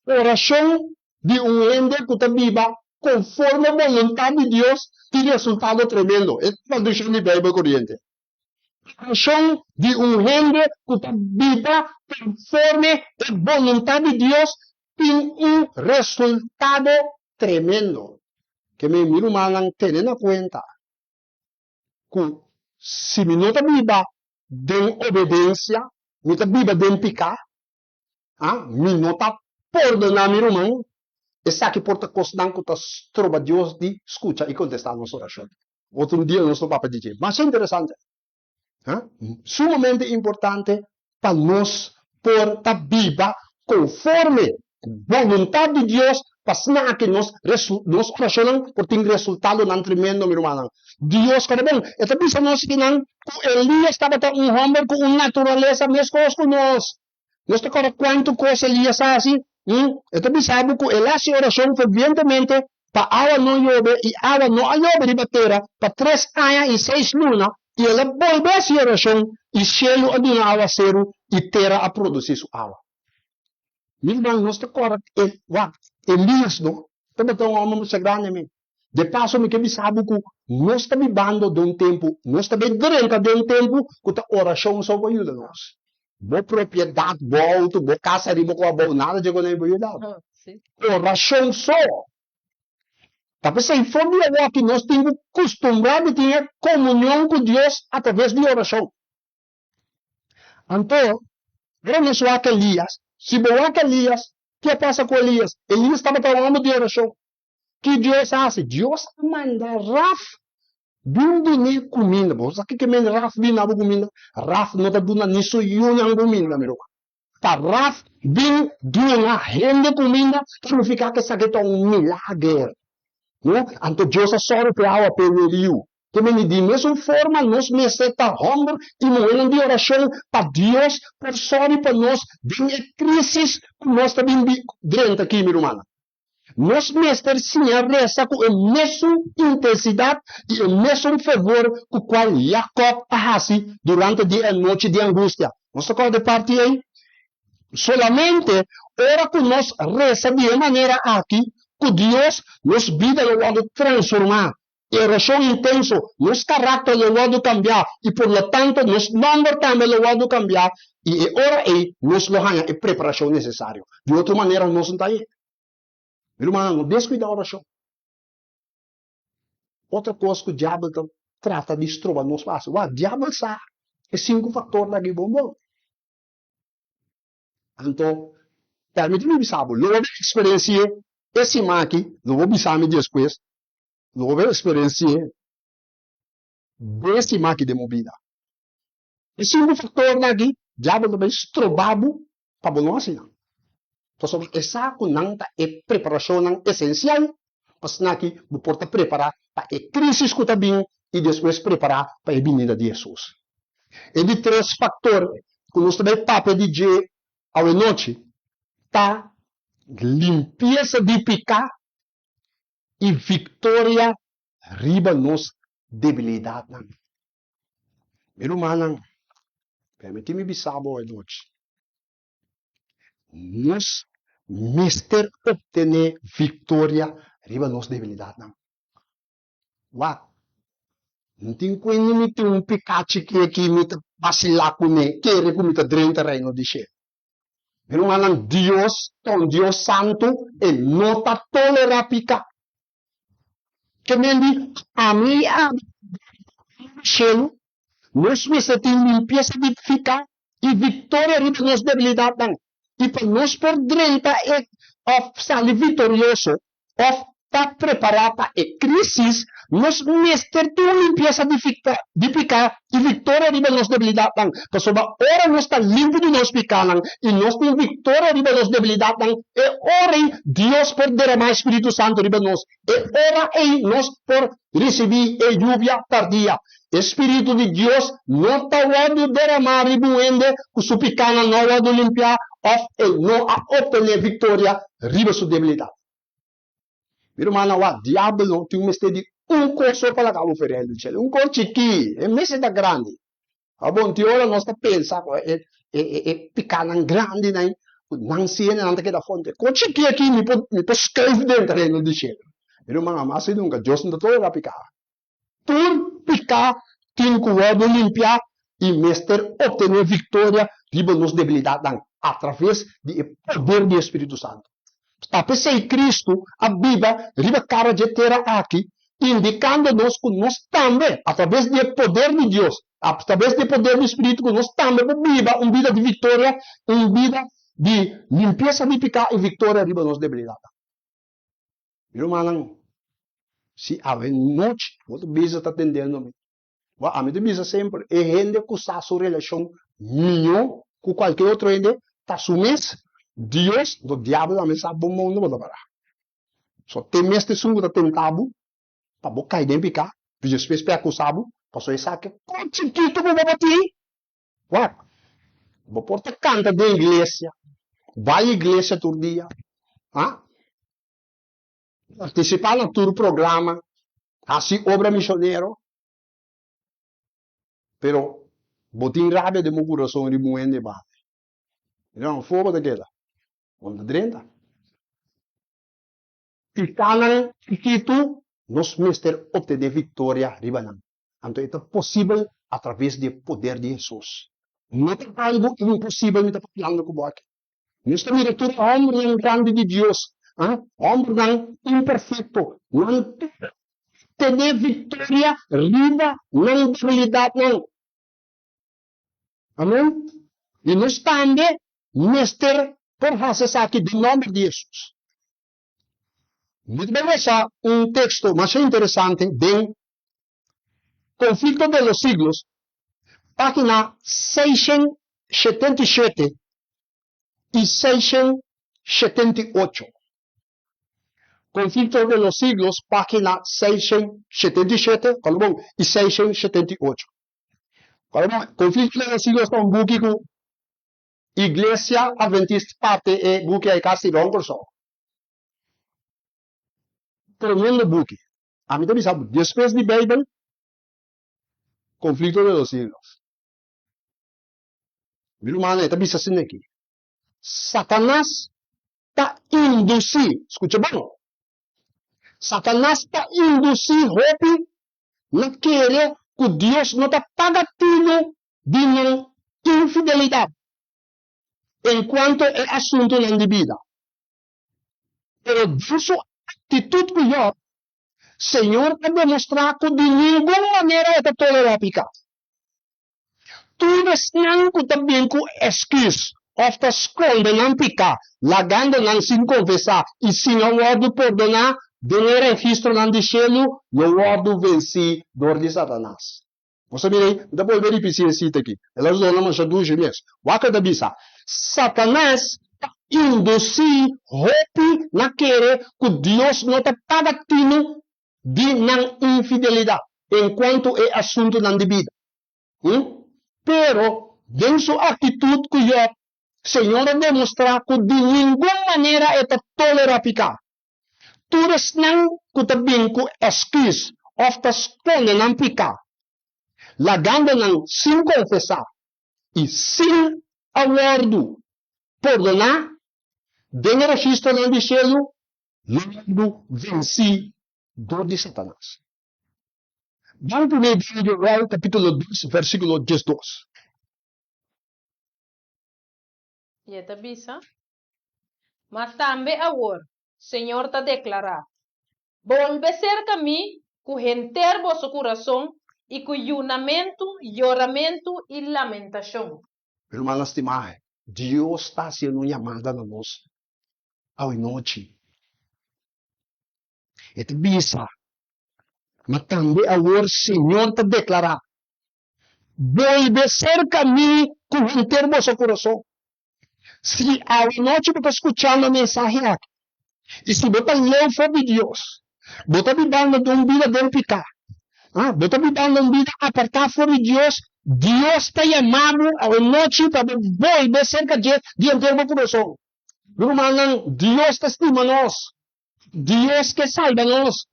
Orashon di un hende ku ta biba konforme boluntat di Dios tin resultado tremendo. E tradukshon di Beibel Koriente. Orashon di un hende ku ta biba konforme e boluntat di Dios tin un resultado tremendo. Ke mi mi rumannan tene na kuenta ku si mi no ta biba den obedensia, mi ta biba den piká, mi no ta pordoná mi ruman, esaki por ta kosnan ku ta stroba Dios di skucha i kontestá nos orashon. Otro dia nos lo papia di dje. Masha interesante. Ha? Sumamente importante pa nos por ta biba konforme boluntat di Dios pa asina aki nos nos orashonnan por tin resultadonan tremendo, mi rumannan. Dios kaba bon. E ta bisa nos kinan ku Elias tabata un hòmber ku un naturalesa meskos ku nos. Nos ta kòrda kuantu kos Elias a hasi? E ta bisa bo ku el a hasi orashon fervientemente pa awa no yobe i awa no a yobe riba tera pa tres aña i seis luna, i el a bolbe hasi orashon i shelu a duna awaseru i tera a produsí su awa. Mi ruman, nos ta kòrda e, wak, Elias no tabata un hòmber masha grandi men. De paso mi ke bisa bo ku nos ta bibando den un tempu, nos ta bai drenta den un tempu ku ta orashon so por yuda nos. Bo propiedat, bo outo, bo kas ariba ku abou, nada dje ku por yuda bo. Orashon so. Ta p'esei for di awoki nos tin ku kustumbrá di tin e komunion ku Dios atraves di orashon. Anto, ora nos wak Elias, si bo wak Elias, ke a pasa ku Elias? Elias tabata un hòmber di orashon. Ki Dios a hasi? Dios a manda Raf bin dun'é kuminda. Bo sa kiko men Raf bin duna bo kuminda? Raf no ta duna ni su yunan kuminda, mi ruman. Pa Raf bin duna hende kuminda ta signifiká ku esaki ta un milager. No? Anto Dios a sòru p'e awa p'e riu. Ke mende di mesun forma nos mester ta hòmber i muhénan di orashon pa Dios por sòru pa nos den e krísis ku nos ta bin drenta aki, mi rumannan. Nos mester siña resa ku e mesun intensidat i e mesun fervor ku kual Jakòb a hasi durante di e anochi di angustia. Nos ta kòrda e parti ei? Solamente ora ku nos resa di e manera aki ku Dios, nos bida lo wòrdu transformá. E orashon intenso, nos karakter lo wòrdu kambiá i por lo tanto nos nòmber tambe lo wòrdu kambiá i e ora ei nos lo haña e preparashon nesesario. Di otro manera nos no ta hañ'é. Mi rumannan, no deskuidá orashon. Otro kos ku diabel ta trata di stroba nos pa hasi, wak, diabel sa e sinku faktornan aki bon bon. Anto, permití mi bisa bo, lo bo eksperensi'é e siman aki, lo bo bisa mi despues, Lo bo eksperensi'é den siman aki den bo bida. E sinku faktornan aki, diabel ta bai stroba bo pa bo no hasi nan. Pasobra e sa ku nan ta e preparashonnan esensial pa asina aki bo por ta prepará pa e krísis ku ta bin i despues prepará pa e binida di Hesus. E di tres faktor ku nos ta bai papia di dje awenochi ta limpiesa di piká i viktoria riba nos debilidatnan. Mi rumannan, permití mi bisa bo anochi, nos mester optené viktoria riba nos debilidatnan. Wak, N tin ku e mi tin un piká chikí aki mi ta basilá kuné, kere ku mi ta drenta Reino di Shelu. Mi rumannan, Dios ta un Dios santu, e no ta tolerá piká. Ke men di, ami i abo di shelu, nos mester tin limpiesa di piká i viktoria riba nos debilidatnan. I pa nos por drenta e òf sali viktorioso òf ta prepará pa e krísis, nos mester tin un limpiesa di piká i viktoria riba nos debilidatnan. Pasobra ora nos ta limpi di nos pikánan i nos tin viktoria riba nos debilidatnan, e ora ei Dios por deramá e spiritu santu riba nos. E ora ei nos por risibí e yubia tardia. E spiritu di Dios no ta wòrdu deramá riba un hende ku su pikánan no a wòrdu limpiá òf e no a optené viktoria riba su debilidat. Mi rumannan, wak, diabel no tin mester di un kos so pa laga bo feria hende chel. Un kos chikí, e mester ta grandi. Abon, tin ora nos ta pensa ku e e e pikánan grandinan ku nan si hendenan ta keda afó. Kos chikí aki mi por mi por skuif den tereno di shelu. Mi ruman, hamas i nunka Dios no ta tolerá piká. Tur piká tin ku wòrdu limpiá i mester optené viktoria riba nos debilidatnan atraves di e poder di e Spiritu Santu. Ta p'esei Kristu a biba riba kara dje tera aki, indikando nos ku nos tambe, atraves di e poder di Dios, atraves di e poder di Spiritu, ku nos tambe por biba un bida di viktoria, un bida di limpiesa di piká i viktoria riba nos debilidatnan. Mi rumannan, si awe nochi bo ta bisa ta tendendo mi, bo ami ta bisa semper, e hende ku sa su relashon mihó ku kualke otro hende ta su mes, Dios, no diabel tambe sa bon bon unda bo ta pará. So te mes ta esun ku ta tenta bo pa bo kai den piká, i despues pa e akusá bo, pasobra e sa ke kon chikitu ku bo por tin. Wak, bo por ta kanta den iglesia, bai iglesia tur dia, ha? Partisipá na tur programa, hasi obra misionero, pero bo tin rabia den bo kurason riba un hende banda. Mira, afó bo ta keda, bo no ta drenta. Pikánan chikitu, nos mester optené viktoria riba nan. Anto e ta posibel atraves di e poder di Hesus. No ta algu imposibel mi ta papiando ku bo aki. Nos ta mira tur e hòmbernan grandi di Dios, hòmbernan imperfekto, nan tur tene viktoria riba nan debilidatnan. Amen. I nos tambe mester por hasi esaki den nòmber di Hesus. Mi ta bai lesa un teksto masha interesante den Conflicto de los siglos, página 677 i 678. Conflicto de los siglos, página 677, kòrda bon, i 678. Kòrda bon, Conflicto de los siglos ta un buki ku Iglesia Adventista parti e buki ei kasi rònt Kòrsou. tremendo buki. Ami ta bisa bo, despues di Beibel, Conflicto de los Siglos. Mi rumannan, e ta bisa asina aki, Satanas ta indusí, skucha bon, Satanas ta indusí hopi na kere ku Dios no ta paga tinu di nan infidelidat enkuanto e asuntunan di bida. Pero den su aktitut ku Jòb, Señor a demostrá ku di ningun manera e ta tolerá piká. Tur esnan ku ta bin ku esküs òf ta skonde nan piká, lagando nan sin konfesá i sin a wòrdu pordoná den e registronan di shelu, lo wòrdu vensí dor di Satanas. Bo sa mira ei? Mi ta bolbe ripití e sita aki. El a zona masha dushi mes. Wak e ta bisa, Satanas ta indusí hopi na kere ku Dios no ta paga tinu di nan infidelidat enkuanto e asuntunan di bida. Hm? Pero, den su aktitut ku Jòb, Señor a demostrá ku di ningun manera e ta tolerá piká. Tur esnan ku ta bin ku esküs òf ta skonde nan piká, lagando nan sin konfesá i sin a wòrdu pordoná den e registronan di shelu, lo wòrdu vensí dor di Satanas. Ban promé di Joel kapítulo dos versíkulo 12. I e ta bisa, Ma tambe awor, Señor ta deklará, Bolbe serka mi ku henter boso kurason i ku yunamentu, yoramentu i lamentashon. Rumannan stimá, Dios ta hasiendo un yamada na nos awe nochi. E ta bisa, Ma tambe awor Señor ta deklará, Bolbe serka mi ku henter boso kurason. Si awe nochi bo ta skuchando e mensahe aki, i si bo ta leu for di Dios, bo ta bibando den un bida den piká, bo ta bibando un bida apartá for di Dios, Dios ta yama bo awe nochi pa bo bolbe serka dje di henter bo kurason. Mi rumannan, Dios ta stima nos. Dios ke salba nos.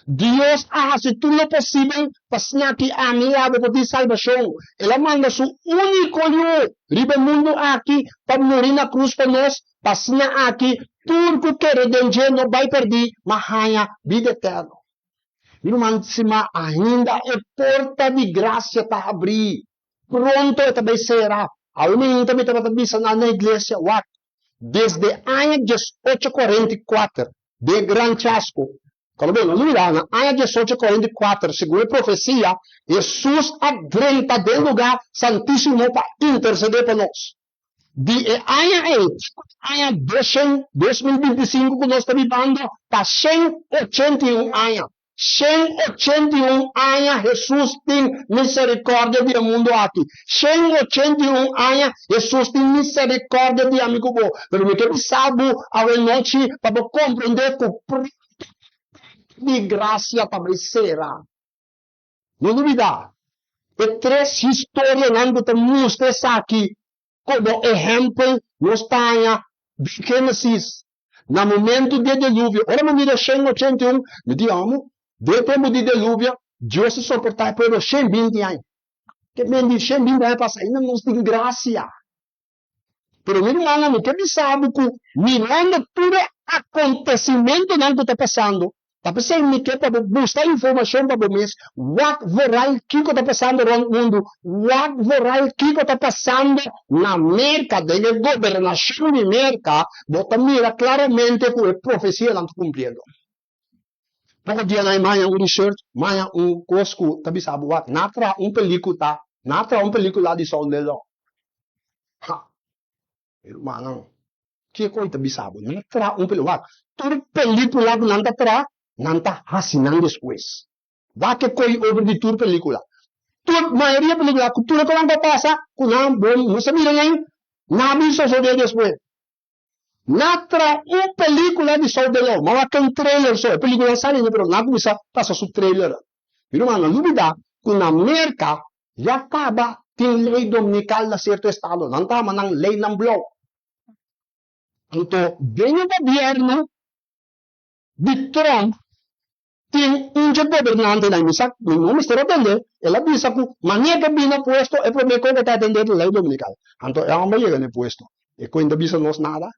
Dios a hasi tur lo posibel pa sna ki ami i abo por tin salbashon. El a manda su úniko Yu riba e mundu aki pa muri na krus pa nos, pa sna aki tur ku kere den dje no bai pèrdí, ma haña bida eterno. Mi ruman, sima ainda e porta di grasia ta habrí, pronto e ta bai sera. Awe mainta mi tabata bisa nan na iglesia, Wak, Desde aña 1844, den Gran Chasco, Cuando bo no mira, na aña 1844, segun e profecia, Jesus a drenta den lugar santísimo pa intercede pa nos. Di e aña ei te cu e aña 2025 cu nos ta bibando, ta 181 aña. 181 aña Hesus tin miserikòrdia di e mundu aki. 181 aña Hesus tin miserikòrdia di ami ku bo. Pero mi ke bisa bo awenochi pa bo komprendé ku pronto di grasia ta bai sera. No lubidá e tres historianan ku ta mustra esaki komo ehèmpel nos ta haña den Génesis. Na momentu di e deluvio, ora mi mira 181, mi di, Amo, den e tempu di deluvio, Dios a soportá e pueblo 120 aña. Ke men di 120 aña pasa, ainda nos tin grasia. Pero mi rumannan, mi ke bisa bo ku mirando tur e akontesimentunan ku ta pasando, Ta p'esei mi ke pa bo buska informashon pa bo mes, wak vooral kiko ta pasando rònt mundu, wak vooral kiko ta pasando na Merka, den e gobernashon di Merka, bo ta mira klaramente ku e profesianan ta kumpliendo. Poko dianan e maña un research, maña un kos ku ta bisa bo wak, nan a traha un pelíkuta, nan a traha un pelíkula di Saul Lelo. Ha! Mi rumannan, kiko i ta bisa bo? Nan a traha un peli. Wak, tur pelikula ku nan ta traha, nan ta hasi nan despues. Wak e koi over di tur pelikula. Tur, mayoria pelikula, ku tur e konan ku a pasa, ku nan bo no sa mira nan, nan a bin sosodé despues. Nan a traha un pelikula di South Delao, ma wak un trailer so. E pelikula a sali ainda, pero nan a kuminsá pasa su trailer. Mi rumannan, lubida ku na Merka Ya kaba tin ley dominical na cierto estado, nan ta hama nan leynan blou. Anto den e gobierno di Trump. Tin un dje gobernantenan, mi sa, mi no mester a tende, el a bisa ku manera ku e bini na puesto e promé kon ku ta atendé ta lei dominikal. Anto e hòmber yega na e puesto, e kuenta bisa nos nada,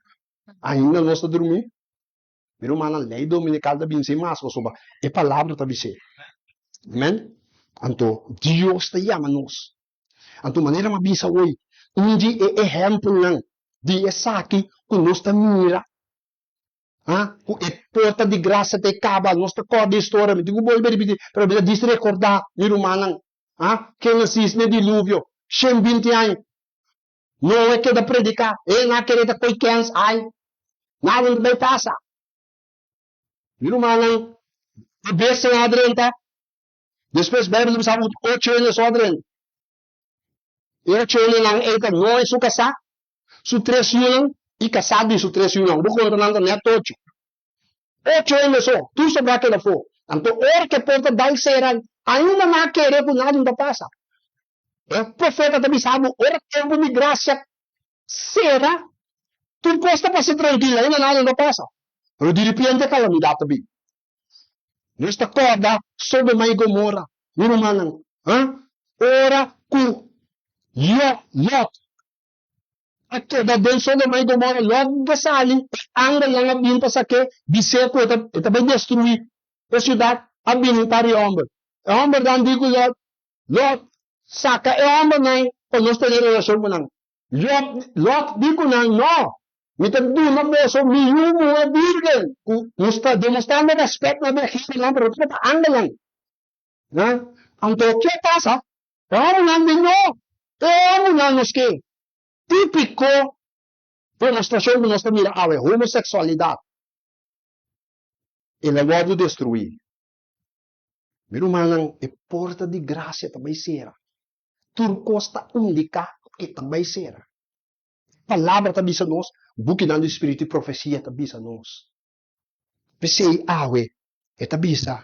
ainda nos ta drumí. Mi rumannan, lei dominikal ta bin sin mas pasobra e palabra ta bis'é. Amen. Anto Dios ta yama nos. Anto manera mi a bisa hoy, un di e ehèmpelnan di esaki ku nos ta mira Ha? Ku e porta di grasia ta e kaba. Nos ta kòrda e historia. Mi tin ku bolbe ripití, pero mi ta djis rekordá mi rumannan. Ha? Génesis n'e diluvio, 120 aña. Noe keda prediká. E nan a kere ta koi kèns. Ai, nada no ta bai pasa. Mi rumannan, e bestianan a drenta. Despues Beibel ta bisa ku ocho hende so a drenta. E ocho hendenan ei ta Noe su kasá, su tres yunan i kasá di su tres yunan. Bo konta nan ta nèt ocho. Ocho hende so, tur sobrá keda afó. Anto ora ku e porta dal sera, ainda nan a kere ku nada no ta pasa. E profeta ta bisa bo, ora tempu di grasia sera, tur kos ta pasa trankil, ainda nada no ta pasa. Pero diripiente kalamidat ta bin. Nos ta kòrda Sodoma i Gomora, mi rumannan, ha? Ora ku Lòt a keda den Sodoma i Gomora, Lòt a sali, e angelnan a bin pa sak'é, bis'é ku e ta e ta bai destruí e siudat, a bini un par di hòmber. E hòmbernan di ku Lòt, Lòt, saka e hòmbernan pa nos tene relashon ku nan. Lòt, Lòt di ku nan, Nò, mi ta duna boso mi yu muhé bírgen, ku nos ta demostrando rèspèt na bèrgennan, pero tabata angelnan. Anto, ke a pasa? E hòmbernan di, Nò, e hòmbernan nos ke. Típiko demostrashon ku nos ta mira awe, homoseksualidat. El a wòrdu destruí. Mi rumannan, e porta di grasia ta bai sera. Tur kos ta indiká ku e ta bai sera. Palabra ta bisa nos, bukinan di spiritu i profesia ta bisa nos. P'esei awe e ta bisa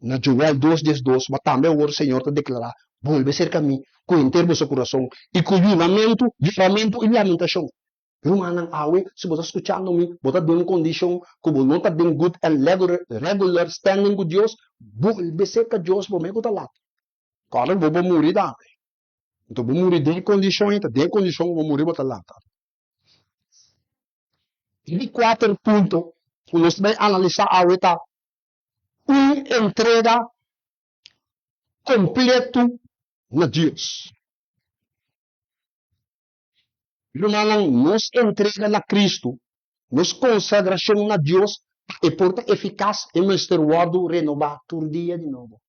na Joel dos 12, Ma tambe awor Señor ta deklará, Bolbe serka mi ku henter boso kurason i ku yunamentu, yoramentu i lamentashon. Rumannan, awe si bo ta skuchando mi, bo ta den un kondishon ku bo no ta den good and regular standing ku Dios, bolbe serka Dios promé ku ta lat. Kòrda ku bo por muri tambe. Anto bo muri den e kondishon ei, ta den e kondishon ku bo muri bo ta lanta. E di kuater punto ku nos ta bai analisá awe ta un entrega kompletu na Dios. Rumannan, nos entrega na Kristu, nos konsagrashon na Dios, pa e por ta efikas, e mester wòrdu renobá tur dia di nobo.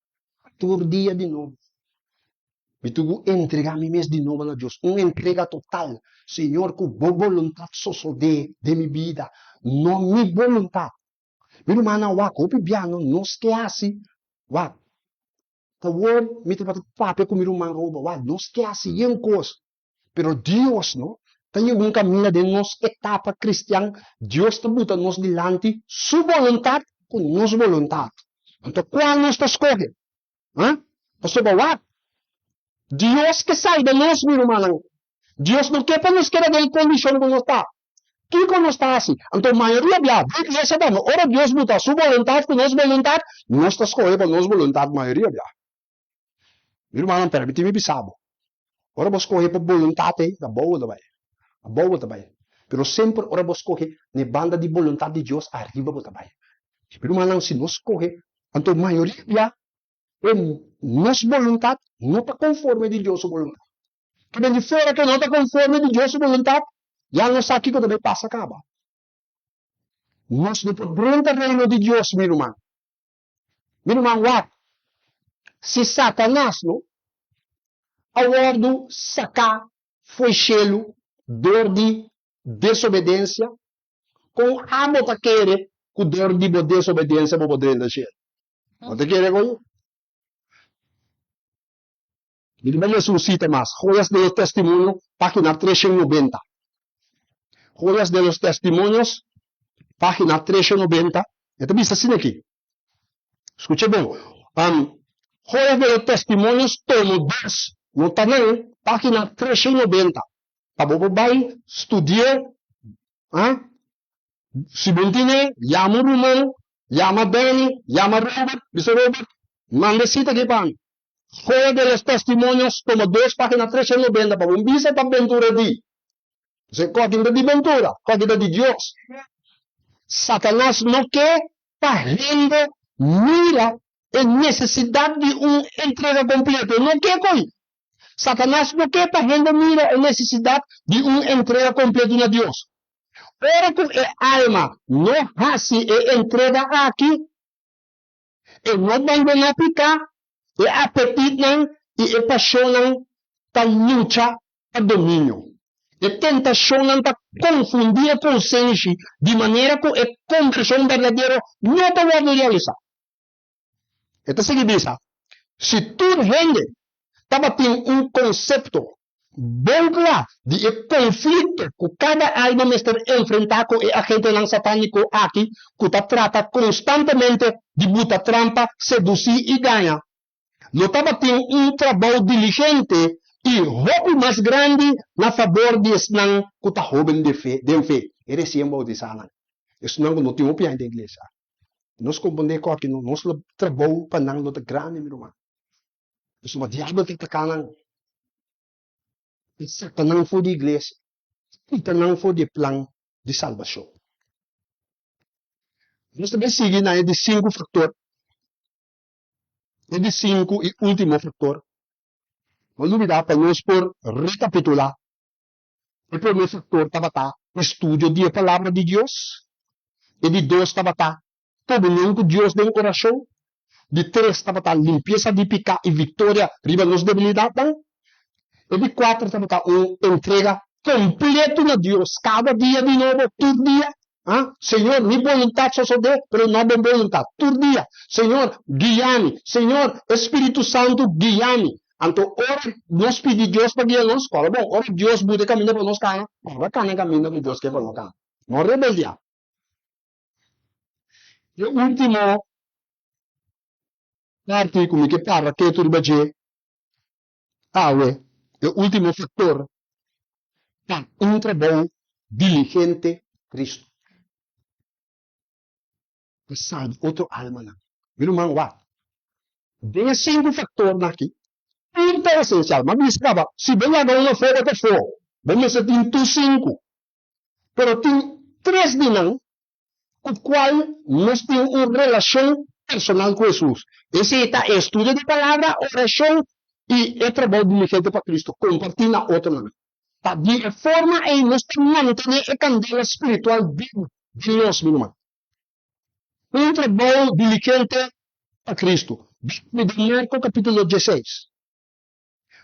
Tur dia di nobo. Mi tin ku entregá mi mes di nobo na Dios, un entrega total. Señor, ku Bo boluntat sosodé den mi bida, no mi boluntat. Mi rumannan, wak, hopi biaha nos ke hasi, wak, Awor mi tabata papia ku mi ruman Roba, wak, nos ke hasi yen kos, pero Dios no ta yega un kaminda den nos etapa kristian, Dios ta buta nos dilanti su boluntat ku nos boluntat. Anto kual nos ta skohe? Ha? Pasobra wak, Dios ke salba nos, mi rumannan. Dios no ke pa nos keda den e kondishon ku nos ta. Kiko nos ta hasi? Anto mayoria bia den iglesia tambe, ora Dios buta su boluntat ku nos boluntat, nos ta skohe pa nos boluntat mayoria bia. Mi rumannan, permití mi bisa bo, ora bo skohe pa boluntat ei, ta bou bo ta bai, abou bo ta bai. Pero semper ora bo skohe na e banda di boluntat di Dios, ariba bo ta bai. Mi rumannan, si nos skohe, anto mayoria bia e nos boluntat no ta konforme di Dios su boluntat. Ke den di fuera ke no ta konforme di Dios su boluntat, ya nos sa kiko ta bai pasa kaba. Nos no por drenta Reino di Dios, mi ruman. Mi ruman, wak, si Satanas no a wòrdu saká fo'i shelu dor di desobedensia, kon abo ta kere ku dor di bo desobedensia bo por drenta shelu? Bo ta kere koyo? Mi ta bai lesa un sita mas, Joyas de los Testimonios, página 390. Joyas de los Testimonios, página 390. E ta bisa asina aki. Skucha bon. Um, Joyas de los Testimonios, tomo 2, no ta nan, página 390. Pa bo por bai studi'é, ah? Si bo no tene, yama un ruman. Yama Danny, yama Robert, bisa Robert, manda e sita aki pa mi. Joya de los Testimonios, tomo dos, pagina 390, pa bo bisa ta bentura di. Pasobra koki no ta di bentura, koki ta di Dios. Satanas no ke pa hende mira e nesesidat di un entrega kompleto. E no ke ko'i. Satanas no ke pa hende mira e nesesidat di un entrega kompleto na Dios. Ora ku e alma no hasi e entrega aki, e no bandoná piká, e apetitnan i e pashonnan ta lucha pa dominio. E tentashonnan ta konfundí e konsenshi di manera ku e kombershon berdadero no ta wòrdu realisá. E ta sigui bisa, Si tur hende tabatin un konsepto bon kla di e konflikto ku kada alma mester enfrentá ku e agentenan satániko aki ku ta trata konstantemente di buta trampa, sedusí i gaña, lo tabatin un trabou diligente i hopi mas grandi na fabor di esnan ku ta hóben den fe, e resien bautisánan, esnan ku no tin hopi aña den iglesia. Nos komprondé ku aki nos lo trabou pa nan lo ta grandi, mi ruman. Pasobra diabel ta ataká nan. E saka nan for di iglesia, kita nan for di e plan di salbashon. Nos ta bai sigui na e di sinku faktor, e di sinku i último faktor. No lubidá pa nos por rekapitulá. E promé faktor tabata estudio di e Palabra di Dios. E di dos tabata komunion ku Dios den orashon. Di tres tabata limpiesa di piká i viktoria riba nos debilidatnan. E di kuater tabata un entrega kompletu na Dios kada dia di nobo, tur dia. Señor, mi boluntat sosodé, pero no bo boluntat. Tur dia, Señor, guia mi. Señor, e Spiritu Santu guia mi. Anto ora nos pidi Dios pa guia nos, kòrda bon, ora Dios buta e kaminda pa nos kana, kòrda kana e kaminda ku Dios ke pa nos kana. No rebeldiá. E último parti ku mi ke para ketu riba dje awe, e último faktor ta un trabou diligente Kristu pa salba otro almanan. Mi ruman, wak, den e sinku faktornan aki, tur ta esensial. Mi a bisa kaba, si bo laga un afó, bo ta afó. Bo mester tin tur sinku. Pero tin tres di nan ku kual nos tin un relashon personal ku Hesus. Esei ta estudio di Palabra, orashon i e trabou diligente pa Kristu, kompartí na otronan. Ta di e forma ei nos ta mantené e kandela spiritual bibu den nos, mi ruman. Un trabou diligente pa Kristu. Bini den Marko kapítulo dieseis.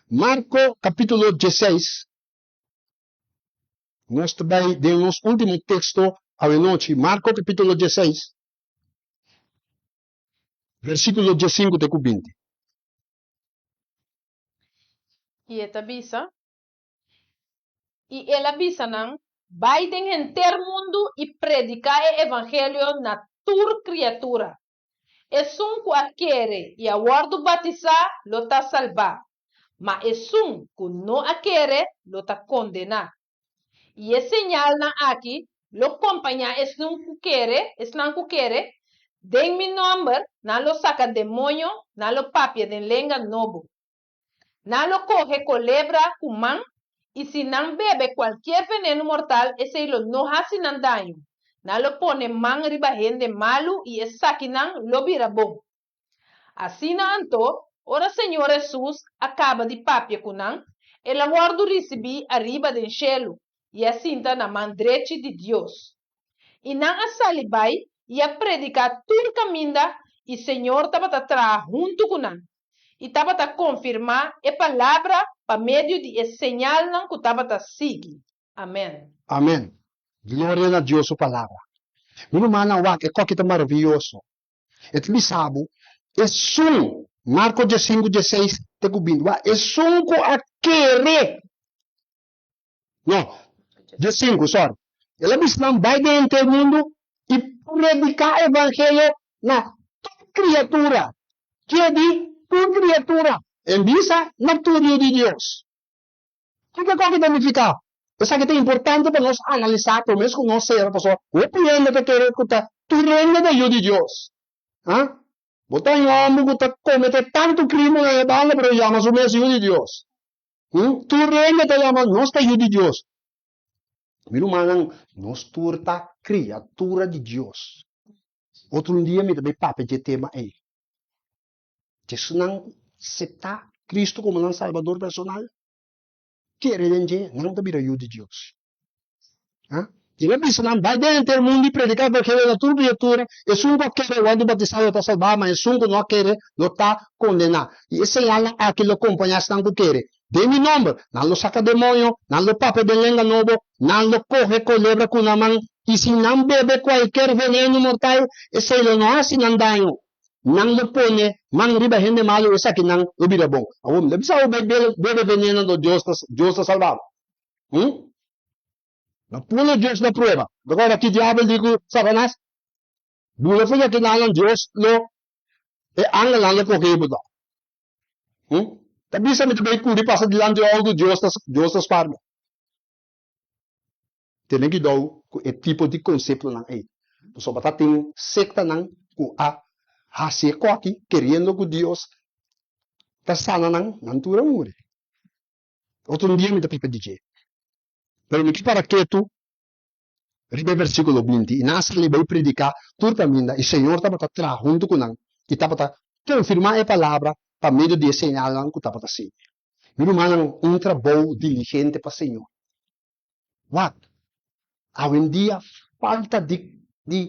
Marko kapítulo dieseis. Nos ta bai den nos último teksto awenochi, Marko kapítulo dieseis, versíkulo diesinku te ku binti. I e ta bisa, I el a bisa nan, Bai den henter mundu i prediká e evangelio na tur kriatura. Esun ku a kere i a wòrdu batisá lo ta salbá, ma esun ku no a kere lo ta kondená. I e señalnan aki lo kompañá esnan ku kere, esnan ku kere, den mi nòmber nan lo saka demoño, nan lo papia den lenga nobo. Nan lo kohe kolebra ku man, i si nan bebe kualkier venenu mortal esei lo no hasi nan daño. Nan lo pone man riba hende malu i esakinan lo bira bon. Asina anto, ora Señor Hesus a kaba di papia ku nan, el a wòrdu risibí ariba den shelu i a sinta na man drechi di Dios. I nan a sali bai i a prediká tur kaminda i Señor tabata traha huntu ku nan i tabata konfirmá e palabra pa medio di e señalnan ku tabata sigui. Amèn. Amèn. Gloria na Dios su palabra. Mi rumannan wak e koki ta maravioso. E ta bisa bo, esun, Marko diesinku dieseis te ku binti, wak, esun ku a kere. No, diesinku, sorry. El a bisa nan bai den henter mundu i prediká evangelio na tur kriatura. Ke di tur kriatura? En bisa na tur yu di Dios. Kiko esaki ta nifiká? Esaki ta importante pa nos analisá promé ku nos sera, pasobra hopi hende ta kere ku ta. Tur hende ta yu di Dios. Ha? Bo ta un hòmber ku ta kometé tantu krimen na e banda pero yama su mes yu di Dios. Hm? Tur hende ta yama nos ta yu di Dios. Mi rumannan, nos tur ta kriatura di Dios. Otro un dia mi ta bai papia dje tema ei. Djesnan ku aseptá Kristu komo nan Salbador personal, kere den dje, nan ta bira yu di Dios. Ha? I el a bisa nan, Bai den henter mundu i prediká evangelio na tur kriatura, esun ku a kere wòrdu batisá lo ta salbá, ma esun ku no a kere lo ta kondená. I e señalnan aki lo kompañá esnan ku kere, Den mi nòmber nan lo saka demoño, nan lo papia den lenga nobo, nan lo kohe kolebra ku nan man, i si nan bebe kualker venenu mortal, esei lo no hasi nan daño. Nan lo pone man riba hende malu i esakinan lo bira bon. Awor mi ta bisa bo bai bebe veneno anto Dios ta Dios ta salba bo. Hm? No pone Dios na prueba. Bo ta kòrda ki diabel di ku Satanas? Bula for di akinanan Dios lo e angelnan lo kohe bo tòg. Hm? Ta bisa mi ta bai kuri pasa dilanti outo Dios ta Dios ta spar mi. Tene kidou ku e tipo di konseptonan ei. Pasobra ta tin sektanan ku a hasi e koki keriendo ku Dios ta sana nan, nan tur a muri. Otro un dia mi ta papia di dje. Pero mi ke para ketu riba e versíkulo 20, I nan a sali bai prediká tur kaminda, i Señor tabata traha huntu ku nan i tabata konfirmá e palabra pa medio di e señalnan ku tabata sigui. Mi rumannan, un trabou diligente pa Señor. Wak, awendia falta di di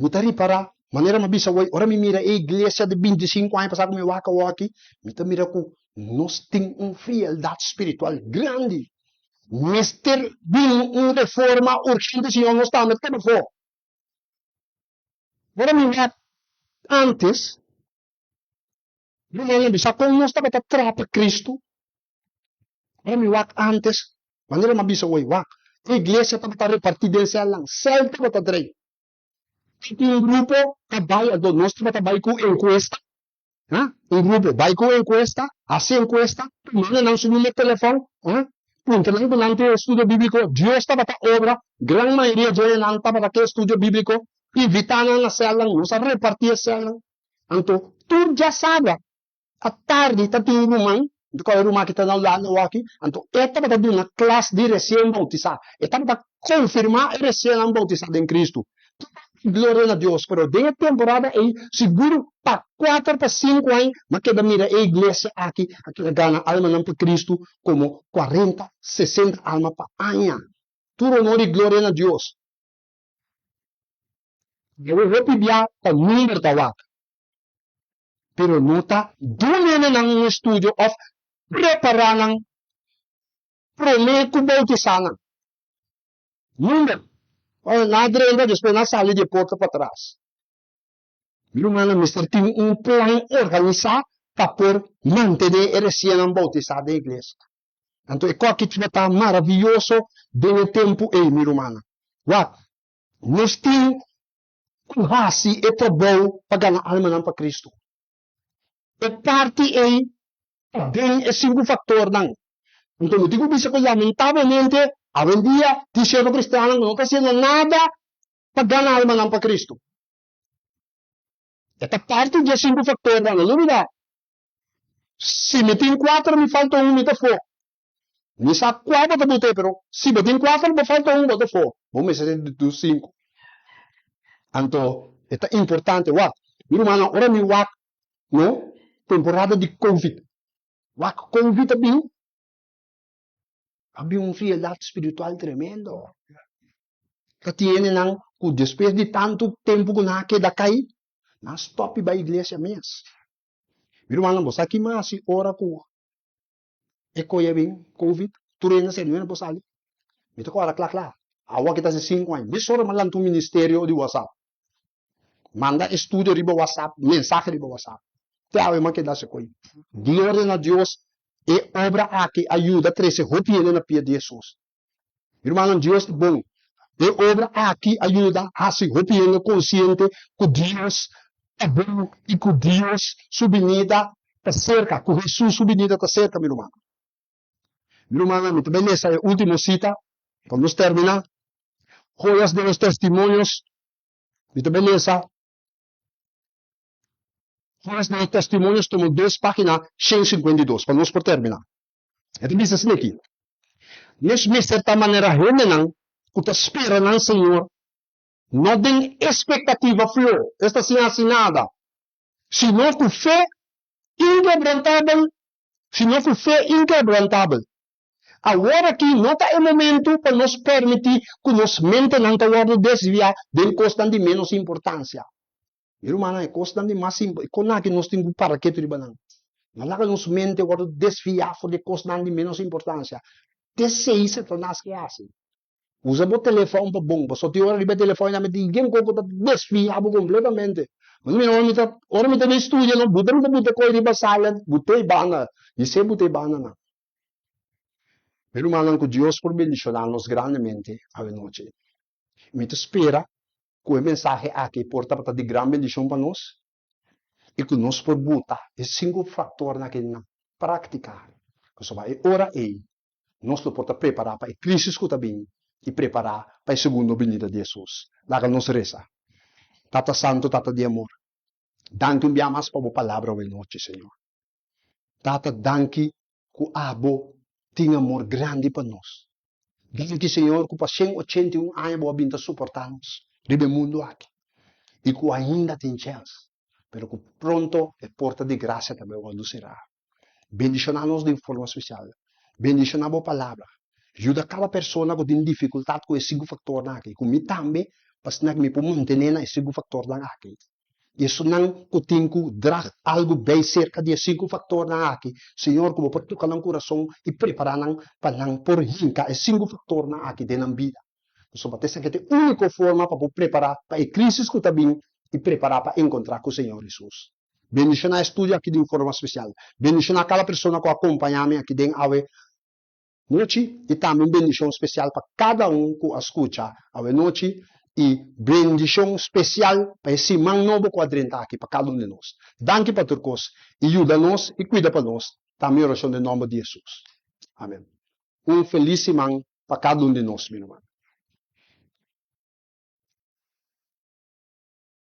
mi ta ripará, manera mi a bisa awor, ora mi mira e iglesia di 25 aña pasá ku mi wak awor aki, mi ta mira ku nos tin un frieldat spiritual grandi. Mester bin un reforma urgente si no nos tambe ta keda afó. Ora mi wak antes, rumannan bisa kon nos tabata trata Cristo. Ora mi wak antes, manera mi a bisa hoy, wak, e iglesia tabata reparti den sèlnan, sèl tabata drei. Tin un grupo ta bai, anto nos tabata bai ku enkuesta, ha, un grupo bai ku enkuesta, hasi enkuesta, manda nan su numero telefòn, ha, puntra nan ku nan tin estudio bíbliko. Dios tabata obra, gran mayoria dje nan tabata ke estudio bíbliko, invitá nan na sèlnan, nos a reparti e sèlnan. Anto tur djasabra Atardi ta tin un ruman, mi ta kòrda e ruman ki ta na Hulanda awor-aki, anto e tabata duna klas di resien boutisá. E tabata konfirmá e resiennan boutisá den Kristu. Gloria na Dios! Pero den e temporada ei, sigur pa kuater pa sinku aña, mi a keda mira e iglesia aki a keda gana almanan pa Kristu komo kuarenta, sesenta alma pa aña. Tur honor i gloria na Dios! Awe hopi bia ta number ta wak. Pero no ta dun'e nan un estudio òf prepará nan promé ku boutisá nan. Number, Ora nan a drenta despues nan a sali di e porta patras. Mi rumannan mester tin un plan organisá pa por mantené e resiennan boutisá den iglesia. Anto e kòki tabata maravioso den e tempu ei, mi rumannan. Wak, nos tin ku hasi e trabou pa gana almanan pa Kristu. E parti ei ta den e sinku faktornan. Anto mi tin ku bisa ku lamentablemente awendia tin sierto kristiannan ku no ta hasiendo nada pa gana almanan pa Kristu. E ta parti di e sinku faktornan, no lubida. Si mi tin kuater mi falta un mi ta afó. Mi sa kua bo ta bot'é, pero si bo tin kuater bo falta un bo ta afó. Bo mester di dus sinku. Anto e ta importante wak. Mi rumannan ora mi wak no temporada di covid, wak covid a bin, a bin un frieldat spiritual tremendo. Ta tin hendenan ku despues di tantu tempu ku nan a keda kai, nan a stòp di bai iglesia mes. Mi rumannan bo sa ki mas hasi ora ku e koe a bin, covid, tur hende a sali, no hende por sali. Mi ta kòrda kla kla, awa ki ta hasi sinku aña, mesora mi a lanta un ministerio di whatsapp, manda estudio riba whatsapp, mensahe riba whatsapp, te awe mi a keda hasi koe. Gloria na Dios, e obra aki a yuda trese hopi hende na pia di Hesus. Mi rumannan, Dios ta bon. E obra aki a yuda hasi hopi hende konsiente ku Dios ta bon i ku Dios su binida ta serka, ku Hesus su binida ta serka, mi rumannan. Mi rumannan, mi ta bai lesa e último sita pa nos terminá. Joyas de los Testimonios. Mi ta bai lesa Jueves den Testimonios tomo dos pagina 152 pa nos por termina. E ta bisa asina aki, Nos mester ta manera hendenan ku ta spera nan Señor, no den espektativa fló, esta sin hasi nada, sino ku fe inkebrantabel, sino ku fe inkebrantabel. Awor aki no ta e momentu pa nos permití ku nos mentenan ta wòrdu desviá den kosnan di ménos importansia. Mi rumannan, e kosnan di mas impo, e kosnan aki nos tin ku para ketu riba nan. No laga nos mente wòrdu desviá for di e kosnan di ménos importansia. T'esei Satanas ke hasi. Usa bo telefòn pa bon, pasobra tin ora riba e telefòn i tin yen kos ku ta desviá bo kompletamente. Bo ta mira ora mi ta, ora mi ta bin studia no, buta mi ta buta kos riba silent, but'é i banda, di but'é i banda nan. Mi rumannan, ku Dios por bendishoná nos grandemente awenochi. Mi ta spera ku e mensahe aki por tabata di gran bendishon pa nos i ku nos por buta e sinku faktornan aki na práktika, pasobra e ora ei nos lo por ta prepará pa e krísis ku ta bin i prepará pa e segundo binida di Hesus. Laga nos resa. Tata Santu, Tata di amor, danki un bia mas pa bo palabra awe nochi, Señor. Tata, danki ku abo tin amor grandi pa nos. Danki, Señor, ku pa shen ochenta i un aña bo a bin ta soportá nos riba e mundu aki i ku ainda tin chèns, pero ku pronto e porta di grasia ta bai wòrdu será. Bendishoná nos den forma spesial. Bendishoná bo palabra. Yuda kada persona ku tin difikultat ku e sinku faktornan aki, ku mi tambe, pa asina ku mi por mantené na e sinku faktornan aki. I esunnan ku tin ku drag algu bei serka di e sinku faktornan aki, Señor, ku bo por toka nan kurason i prepará nan pa nan por hinka e sinku faktornan aki den nan bida. Pasobra ta esaki ta e úniko forma pa bo prepará pa e krísis ku ta bin i prepará pa enkontrá ku Señor Hesus. Bendishoná e studio aki di un forma spesial. Bendishoná kada persona ku a kompañá mi aki den awe Nochi i tambe un bendishon spesial pa kada un ku a skucha awe nochi i bendishon spesial pa e siman nobo ku a drenta aki pa kada un di nos. Danki pa tur kos i yuda nos i kuida pa nos ta mi orashon den nòmber di Hesus. Amen. Un felis siman pa kada un di nos mi ruman.